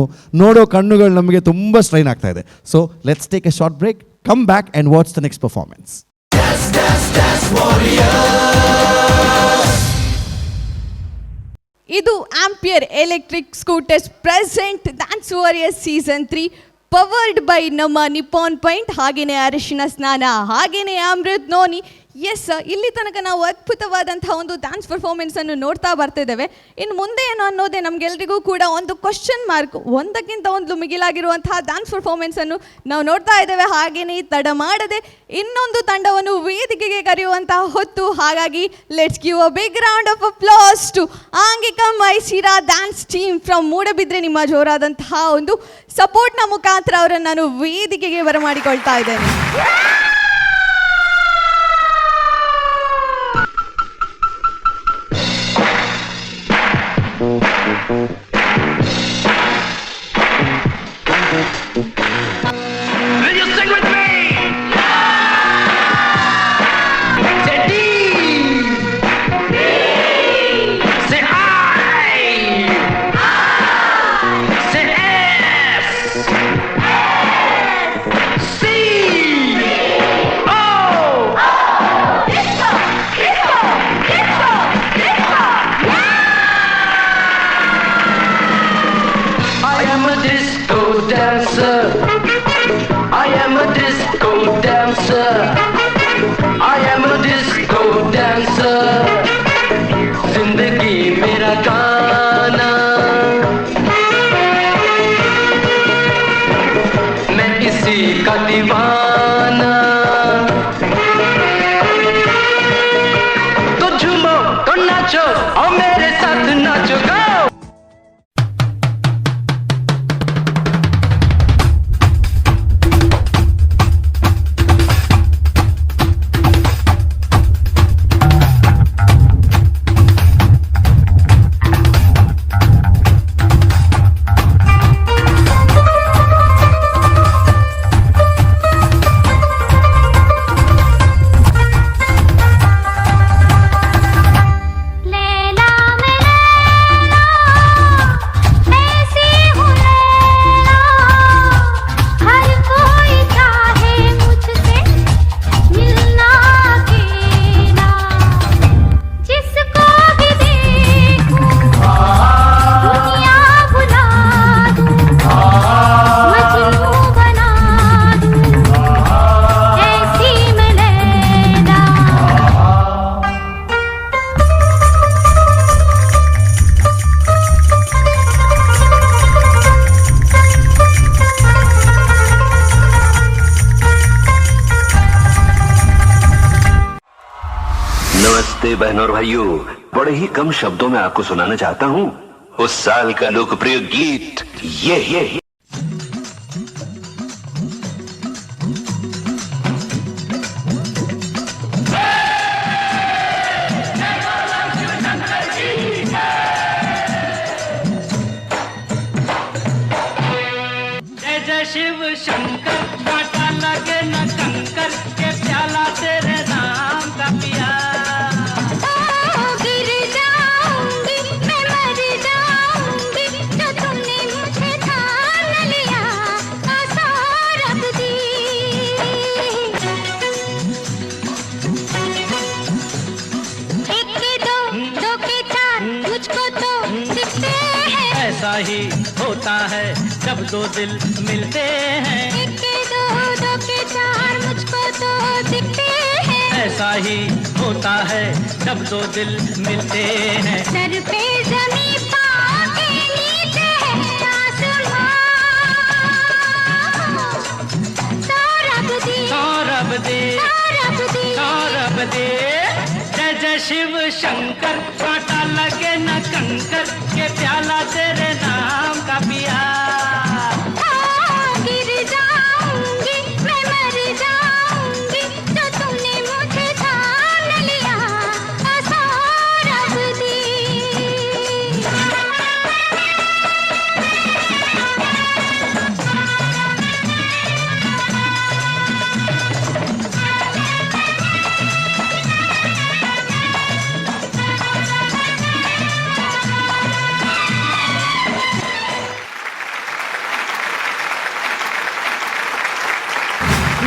ನೋಡೋ ಕಣ್ಣುಗಳು ನಮಗೆ ತುಂಬ ಸ್ಟ್ರೈನ್ ಆಗ್ತಾ ಇದೆ. So let's take a short break, come back and watch the next performance. ಇದು Ampere electric scooters present dance warrior season 3 powered by ನಮ್ಮ ನಿಪಾನ್ ಪೈಂಟ್, ಹಾಗೆಯೇ ಅರಿಶಿನ ಸ್ನಾನ, ಹಾಗೆಯೇ ಅಮೃತ್ ನೋನಿ. ಎಸ್, ಇಲ್ಲಿ ತನಕ ನಾವು ಅದ್ಭುತವಾದಂತಹ ಒಂದು ಡ್ಯಾನ್ಸ್ ಪರ್ಫಾರ್ಮೆನ್ಸನ್ನು ನೋಡ್ತಾ ಬರ್ತಿದ್ದೇವೆ. ಇನ್ನು ಮುಂದೆ ಏನು ಅನ್ನೋದೇ ನಮಗೆಲ್ರಿಗೂ ಕೂಡ ಒಂದು ಕ್ವಶನ್ ಮಾರ್ಕ್. ಒಂದಕ್ಕಿಂತ ಒಂದು ಮಿಗಿಲಾಗಿರುವಂತಹ ಡ್ಯಾನ್ಸ್ ಪರ್ಫಾರ್ಮೆನ್ಸನ್ನು ನಾವು ನೋಡ್ತಾ ಇದ್ದೇವೆ. ಹಾಗೆಯೇ ತಡ ಮಾಡದೆ ಇನ್ನೊಂದು ತಂಡವನ್ನು ವೇದಿಕೆಗೆ ಕರೆಯುವಂತಹ ಹೊತ್ತು. ಹಾಗಾಗಿ let's give a big round of applause to Angika Mysira dance team from Moodbidri. ನಿಮ್ಮ ಜೋರಾದಂತಹ ಒಂದು ಸಪೋರ್ಟ್ನ ಮುಖಾಂತರ ಅವರನ್ನು ನಾನು ವೇದಿಕೆಗೆ ಬರಮಾಡಿಕೊಳ್ತಾ ಇದ್ದೇನೆ. Will you sing with me? Say D. Say I. Say S. C. O. Disco, disco, disco, disco. I am a disco dancer. I am a disco dancer. I am a disco dancer. जिंदगी मेरा गाना, मैं इसी का दीवाना। तो झूमो तो नाचो और मेरे साथ नाचो, गो। लैला मैं लैला, ऐसी हूँ लैला, हर कोई चाहे मुझसे मिलना अकेला, जिसको भी देखूं दुनिया भुला दूं, मजनू बना दूं, ऐसी मैं लैला। नमस्ते बहनों और भाइयों, बड़े ही कम शब्दों में आपको सुनाना चाहता हूँ उस साल का लोकप्रिय गीत ये। जय जय शिव शंकर, कांटा लगे न कंकर के प्याला तेरे नाम का पिया। गिर जाऊंगी मैं, मर जाऊंगी, जो तुमने मुझे थाम लिया सौरभ जी। एक के दो, दो के चार, मुझको तो दिखते हैं। ऐसा ही होता है जब दो दिल मिलते हैं। एक के दो, दो के चार, मुझको तो दिखते हैं। ऐसा ही होता है जब दो दिल मिलते हैं। सर पे जमीन पाँव के नीचे है आसमां। सौरभ दी, सौरभ दे, सौरभ दी, सौरभ दे। जय जय शिव शंकर, कांटा लगे न कंकर, के प्याला तेरे नाम का पिया। गिर जाऊंगी मैं, मर जाऊंगी, जो तूने मुझे थाम लिया। सौरभ दी।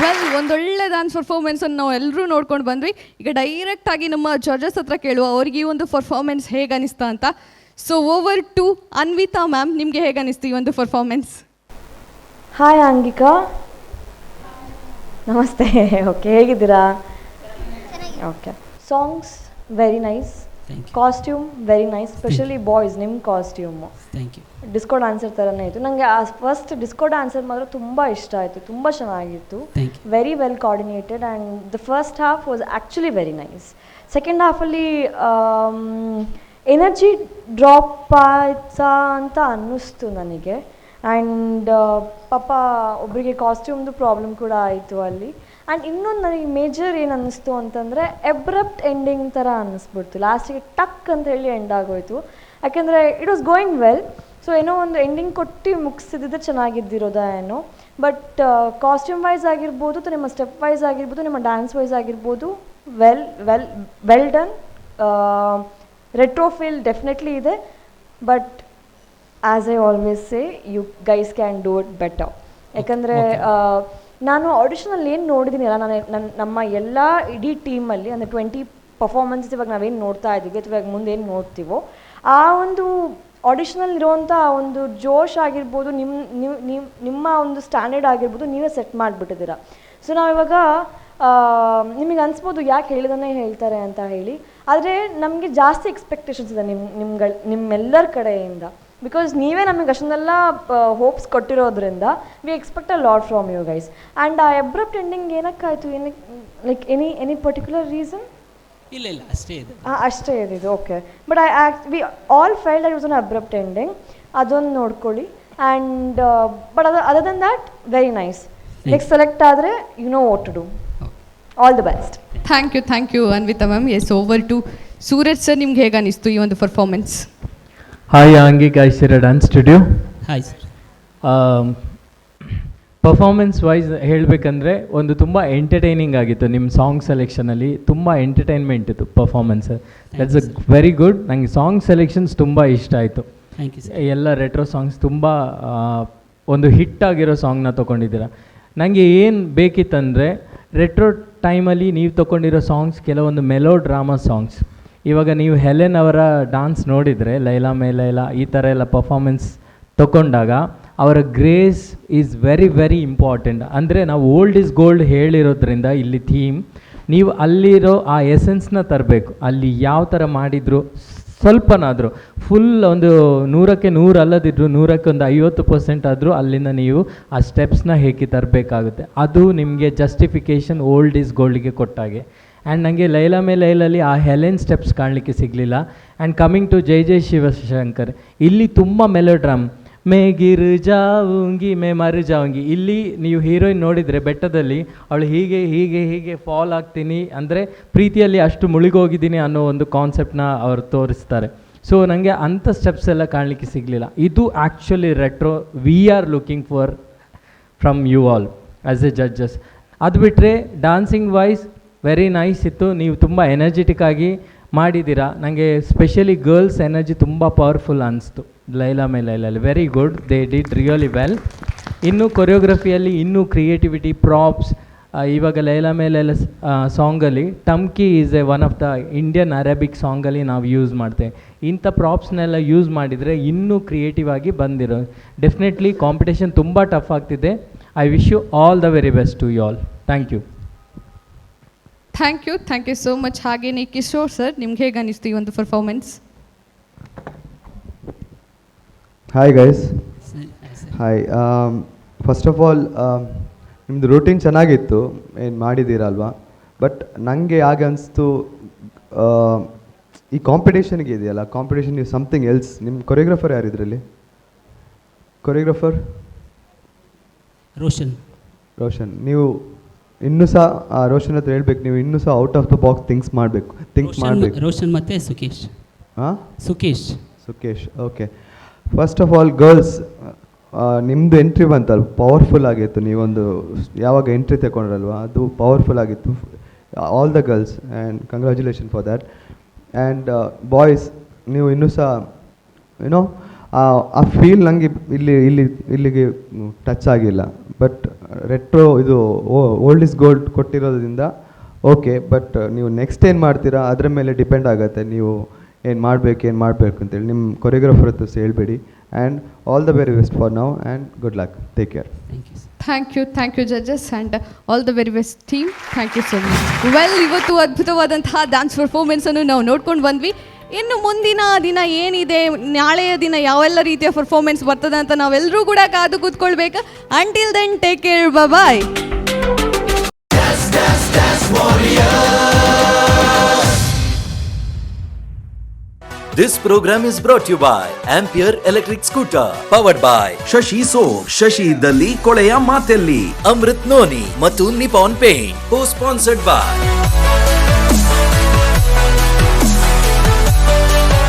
ವೆಲ್, ಒಂದೊಳ್ಳೆ ಡ್ಯಾನ್ಸ್ ಪರ್ಫಾರ್ಮೆನ್ಸ್ ಅನ್ನು ನಾವು ಎಲ್ಲರೂ ನೋಡ್ಕೊಂಡು ಬಂದ್ವಿ. ಈಗ ಡೈರೆಕ್ಟ್ ಆಗಿ ನಮ್ಮ ಜಡ್ಜಸ್ ಹತ್ರ ಕೇಳುವ, ಅವ್ರಿಗೆ ಈ ಒಂದು ಪರ್ಫಾರ್ಮೆನ್ಸ್ ಹೇಗೆ ಅನಿಸ್ತಾ ಅಂತ. So over to Anvita ma'am, ನಿಮಗೆ ಹೇಗೆ ಅನಿಸ್ತು ಈ ಒಂದು performance? Hi Angika, namaste. Okay, ಹೇಗಿದ್ದೀರಾ? Okay, songs very nice, costume very nice, specially boys ನಿಮ್ಮ costume. Thank you. Disco dancer ಥರನೇ ಇತ್ತು. ನನಗೆ ಆ first disco dancer ಮಾತ್ರ ತುಂಬ ಇಷ್ಟ ಆಯಿತು, ತುಂಬ ಚೆನ್ನಾಗಿತ್ತು. Thank. Very well coordinated, and the first half was actually very nice. Second ಹಾಫಲ್ಲಿ energy drop ಆಯ್ತಾ ಅಂತ ಅನ್ನಿಸ್ತು ನನಗೆ. ಆ್ಯಂಡ್ ಪಾಪ ಒಬ್ಬರಿಗೆ ಕಾಸ್ಟ್ಯೂಮ್ದು ಪ್ರಾಬ್ಲಮ್ ಕೂಡ ಆಯಿತು ಅಲ್ಲಿ. ಆ್ಯಂಡ್ ಇನ್ನೊಂದು ನನಗೆ ಮೇಜರ್ ಏನು ಅನ್ನಿಸ್ತು ಅಂತಂದರೆ, ಎಬ್ರಪ್ಟ್ ಎಂಡಿಂಗ್ ಥರ ಅನ್ನಿಸ್ಬಿಡ್ತು. ಲಾಸ್ಟಿಗೆ ಟಕ್ ಅಂತ ಹೇಳಿ ಎಂಡ್ ಆಗೋಯ್ತು. ಯಾಕೆಂದರೆ it was going well, so ಏನೋ ಒಂದು ಎಂಡಿಂಗ್ ಕೊಟ್ಟು ಮುಗಿಸಿದ್ರೆ ಚೆನ್ನಾಗಿದ್ದಿರೋದಾ ಏನೋ. But costume wise ಆಗಿರ್ಬೋದು ಅಥವಾ ನಿಮ್ಮ ಸ್ಟೆಪ್ ವೈಸ್ ಆಗಿರ್ಬೋದು, ನಿಮ್ಮ ಡ್ಯಾನ್ಸ್ ವೈಸ್ ಆಗಿರ್ಬೋದು, well well well done. Retro feel definitely ಇದೆ, but as I always say, you guys can do it better. ಯಾಕಂದರೆ ನಾನು ಆಡಿಷನಲ್ಲಿ ಏನು ನೋಡಿದ್ದೀನಲ್ಲ, ನಾನು ನನ್ನ ನಮ್ಮ ಎಲ್ಲ ಇಡೀ ಟೀಮಲ್ಲಿ, ಅಂದರೆ 20 ಪರ್ಫಾರ್ಮೆನ್ಸಸ್ ಇವಾಗ ನಾವೇನು ನೋಡ್ತಾ ಇದ್ದೀವಿ ಅಥವಾ ಇವಾಗ ಮುಂದೆ ಏನು ನೋಡ್ತೀವೋ, ಆ ಒಂದು ಆಡಿಷನಲ್ಲಿ ಇರುವಂಥ ಒಂದು ಜೋಶ್ ಆಗಿರ್ಬೋದು, ನಿಮ್ಮ ನೀವು ನೀವು ನಿಮ್ಮ ಒಂದು ಸ್ಟ್ಯಾಂಡರ್ಡ್ ಆಗಿರ್ಬೋದು, ನೀವೇ ಸೆಟ್ ಮಾಡಿಬಿಟ್ಟಿದ್ದೀರ. ಸೊ ನಾವಿವಾಗ ನಿಮಗೆ ಅನಿಸ್ಬೋದು ಯಾಕೆ ಹೇಳಿದನ್ನೇ ಹೇಳ್ತಾರೆ ಅಂತ ಹೇಳಿ, ಆದರೆ ನಮಗೆ ಜಾಸ್ತಿ ಎಕ್ಸ್ಪೆಕ್ಟೇಷನ್ಸ್ ಇದೆ ನಿಮ್ಮ ನಿಮ್ಗಳ ನಿಮ್ಮೆಲ್ಲರ ಕಡೆಯಿಂದ. Because ನೀವೇ ನಮಗೆ ಅಷ್ಟೊಂದೆಲ್ಲ hopes ಕೊಟ್ಟಿರೋದ್ರಿಂದ we expect a lot from you guys. And ಆ ಎಬ್ರಪ್ಟ್ ಎಂಡಿಂಗ್ ಏನಕ್ಕಾಯಿತು? ಏನಕ್ಕೆ, like any particular reason? ಇಲ್ಲ ಇಲ್ಲ, ಅಷ್ಟೇ ಇದೆ. ಹಾಂ, ಅಷ್ಟೇ ಇದೆ. Okay, but I we all felt that was an abrupt ending. ಅದೊಂದು ನೋಡ್ಕೊಳ್ಳಿ. ಆ್ಯಂಡ್ ಬಟ್ ಅದು other than that very nice. Next select ಆದರೆ you know what to do. All the best. Thank you, thank you Anvita ma'am. Yes, over to Suraj sir, ನಿಮ್ಗೆ ಹೇಗೆ ಅನಿಸ್ತು ಈ ಒಂದು performance? Hi Angik, Aishwarya dance studio. Hi sir. Performance wise ಹೇಳಬೇಕಂದ್ರೆ ಒಂದು ತುಂಬ entertaining ಆಗಿತ್ತು. ನಿಮ್ಮ ಸಾಂಗ್ ಸೆಲೆಕ್ಷನಲ್ಲಿ ತುಂಬ ಎಂಟರ್ಟೈನ್ಮೆಂಟ್ ಇತ್ತು performance. That's a very good. ನನಗೆ ಸಾಂಗ್ ಸೆಲೆಕ್ಷನ್ಸ್ ತುಂಬ ಇಷ್ಟ ಆಯಿತು. Thank you sir. ಎಲ್ಲ ರೆಟ್ರೋ ಸಾಂಗ್ಸ್ ತುಂಬ ಒಂದು ಹಿಟ್ ಆಗಿರೋ ಸಾಂಗ್ನ ತೊಗೊಂಡಿದ್ದೀರ. ನನಗೆ ಏನು ಬೇಕಿತ್ತಂದರೆ, ರೆಟ್ರೋ ಟೈಮಲ್ಲಿ ನೀವು ತೊಗೊಂಡಿರೋ ಸಾಂಗ್ಸ್ ಕೆಲವೊಂದು mellow drama songs. ಇವಾಗ ನೀವು ಹೆಲೆನ್ ಅವರ ಡಾನ್ಸ್ ನೋಡಿದರೆ, ಲೈಲಾ ಮೇ ಲೈಲಾ ಈ ಥರ ಎಲ್ಲ ಪರ್ಫಾರ್ಮೆನ್ಸ್ ತೊಗೊಂಡಾಗ ಅವರ grace is very very important. ಅಂದರೆ ನಾವು old is gold ಹೇಳಿರೋದ್ರಿಂದ ಇಲ್ಲಿ ಥೀಮ್ ನೀವು ಅಲ್ಲಿರೋ ಆ ಎಸೆನ್ಸ್ನ ತರಬೇಕು. ಅಲ್ಲಿ ಯಾವ ಥರ ಮಾಡಿದರು ಸ್ವಲ್ಪನಾದರೂ, ಫುಲ್ ಒಂದು 100ಕ್ಕೆ 100 ಅಲ್ಲದಿದ್ದರೂ 100ಕ್ಕೆ ಒಂದು 50% ಆದರೂ ಅಲ್ಲಿಂದ ನೀವು ಆ ಸ್ಟೆಪ್ಸ್ನ ಹೇಗೆ ತರಬೇಕಾಗುತ್ತೆ, ಅದು ನಿಮಗೆ justification old is ಗೋಲ್ಡ್ಗೆ ಕೊಟ್ಟಾಗೆ. And ನನಗೆ ಲೈಲಾ ಮೇ ಲೈಲಲ್ಲಿ ಆ ಹೆಲೆನ್ ಸ್ಟೆಪ್ಸ್ ಕಾಣಲಿಕ್ಕೆ ಸಿಗಲಿಲ್ಲ. And coming to Jai Jai Shivashankar, ಇಲ್ಲಿ ತುಂಬ ಮೆಲೋಡ್ರಾಮ್, ಮೇ ಗಿರ್ ಜಾವುಂಗಿ ಮೇ ಮರ್ ಜಾವುಂಗಿ. ಇಲ್ಲಿ ನೀವು ಹೀರೋಯಿನ್ ನೋಡಿದರೆ ಬೆಟ್ಟದಲ್ಲಿ ಅವಳು ಹೀಗೆ ಹೀಗೆ ಹೀಗೆ ಫಾಲ್ ಆಗ್ತೀನಿ, ಅಂದರೆ ಪ್ರೀತಿಯಲ್ಲಿ ಅಷ್ಟು ಮುಳುಗೋಗಿದ್ದೀನಿ ಅನ್ನೋ ಒಂದು ಕಾನ್ಸೆಪ್ಟ್ನ ಅವರು ತೋರಿಸ್ತಾರೆ. ಸೊ ನನಗೆ ಅಂಥ ಸ್ಟೆಪ್ಸ್ ಎಲ್ಲ ಕಾಣಲಿಕ್ಕೆ ಸಿಗಲಿಲ್ಲ. ಇದು actually retro we are looking for from you all as a judges. ಅದು ಬಿಟ್ಟರೆ dancing wise very nice ಇತ್ತು. ನೀವು ತುಂಬ ಎನರ್ಜೆಟಿಕ್ ಆಗಿ ಮಾಡಿದ್ದೀರಾ. ನನಗೆ specially girls energy ತುಂಬ ಪವರ್ಫುಲ್ ಅನಿಸ್ತು Laila May ಲೈಲಲ್ಲಿ. Very good, they did really well. ಇನ್ನು ಕೊರಿಯೋಗ್ರಫಿಯಲ್ಲಿ ಇನ್ನೂ ಕ್ರಿಯೇಟಿವಿಟಿ, ಪ್ರಾಪ್ಸ್. ಇವಾಗ Laila May Laila ಸಾಂಗಲ್ಲಿ ಟಮ್ಕಿ is a one of the Indian Arabic ಸಾಂಗಲ್ಲಿ ನಾವು ಯೂಸ್ ಮಾಡ್ತೇವೆ. ಇಂಥ ಪ್ರಾಪ್ಸ್ನೆಲ್ಲ ಯೂಸ್ ಮಾಡಿದರೆ ಇನ್ನೂ ಕ್ರಿಯೇಟಿವ್ ಆಗಿ ಬಂದಿರೋ ಡೆಫಿನೆಟ್ಲಿ ಕಾಂಪಿಟೇಷನ್ ತುಂಬ ಟಫ್ ಆಗ್ತಿದೆ. I wish you all the very best to you all. Thank you. Thank you, thank you so much. ಹಾಗೇನೆ ಕಿಶೋರ್ ಸರ್, ನಿಮ್ಗೆ ಹೇಗೆ ಅನಿಸ್ತು ಈ ಒಂದು performance? Hi guys. Hi. First of all ನಿಮ್ಮದು ರೂಟೀನ್ ಚೆನ್ನಾಗಿತ್ತು, ಏನು ಮಾಡಿದ್ದೀರಲ್ವಾ. ಬಟ್ ನನಗೆ ಹಾಗೆ ಅನಿಸ್ತು, ಈ ಕಾಂಪಿಟೇಷನ್ಗೆ ಇದೆಯಲ್ಲ, ಕಾಂಪಿಟೇಷನ್ is something else. ನಿಮ್ಮ ಕೊರಿಯೋಗ್ರಾಫರ್ ಯಾರು ಇದರಲ್ಲಿ? ಕೊರಿಯೋಗ್ರಾಫರ್ ರೋಷನ್. ರೋಷನ್, ನೀವು ಇನ್ನೂ ಸಹ ಆ ರೋಷನ್ ಹತ್ರ ಹೇಳ್ಬೇಕು, ನೀವು ಇನ್ನೂ ಸಹ out of the box things ಮಾಡಬೇಕು, ಥಿಂಕ್ ಮಾಡಬೇಕು. ರೋಷನ್ ಮತ್ತೆ ಸುಕೇಶ್. ಹಾಂ, Sukesh. Sukesh, okay. First of all girls, ನಿಮ್ಮದು ಎಂಟ್ರಿ ಬಂತಲ್ಲ, ಪವರ್ಫುಲ್ ಆಗಿತ್ತು. ನೀವೊಂದು ಯಾವಾಗ ಎಂಟ್ರಿ ತಗೊಂಡ್ರಲ್ವ, ಅದು ಪವರ್ಫುಲ್ ಆಗಿತ್ತು. All the girls and congratulation for that. And boys, ನೀವು ಇನ್ನೂ ಸಹ ಏನೋ ಆ ಫೀಲ್ ನನಗೆ ಇಲ್ಲಿ ಇಲ್ಲಿ ಇಲ್ಲಿಗೆ ಟಚ್ ಆಗಿಲ್ಲ. ಬಟ್ ರೆಟ್ರೋ ಇದು ಓಲ್ಡ್ is gold ಕೊಟ್ಟಿರೋದ್ರಿಂದ ಓಕೆ. ಬಟ್ ನೀವು ನೆಕ್ಸ್ಟ್ ಏನು ಮಾಡ್ತೀರಾ ಅದರ ಮೇಲೆ ಡಿಪೆಂಡ್ ಆಗುತ್ತೆ, ನೀವು ಏನು ಮಾಡಬೇಕು ಏನು ಮಾಡಬೇಕು ಅಂತೇಳಿ ನಿಮ್ಮ ಕೊರಿಯೋಗ್ರಾಫರ್ ಹತ್ರ ಸಹ ಹೇಳ್ಬೇಡಿ. And all the very best for now and good luck, take care. Thank you. Thank you, thank you judges and all the very best team. Thank you so much. Well, ಇವತ್ತು ಅದ್ಭುತವಾದಂತಹ dance ಪರ್ಫಾರ್ಮೆನ್ಸನ್ನು ನಾವು ನೋಡ್ಕೊಂಡು ಬಂದ್ವಿ. ಇನ್ನು ಮುಂದಿನ ದಿನ ಏನಿದೆ, ನಾಳೆಯ ದಿನ ಯಾವೆಲ್ಲ ರೀತಿಯ ಪರ್ಫಾರ್ಮೆನ್ಸ್ ಬರ್ತದೆ ಅಂತ ನಾವೆಲ್ಲರೂ ಕೂಡ ಕಾದು ಕೂತ್ಕೊಳ್ಬೇಕು. Until then, take care, bye. This program is brought you by Ampere Electric Scooter, powered by Shashi soap, Shashi ಇದ್ದಲ್ಲಿ ಕೊಳೆಯ ಮಾತೆಲ್ಲಿ, ಅಮೃತ್ ನೋನಿ ಮತ್ತು Nippon Paint, co sponsored by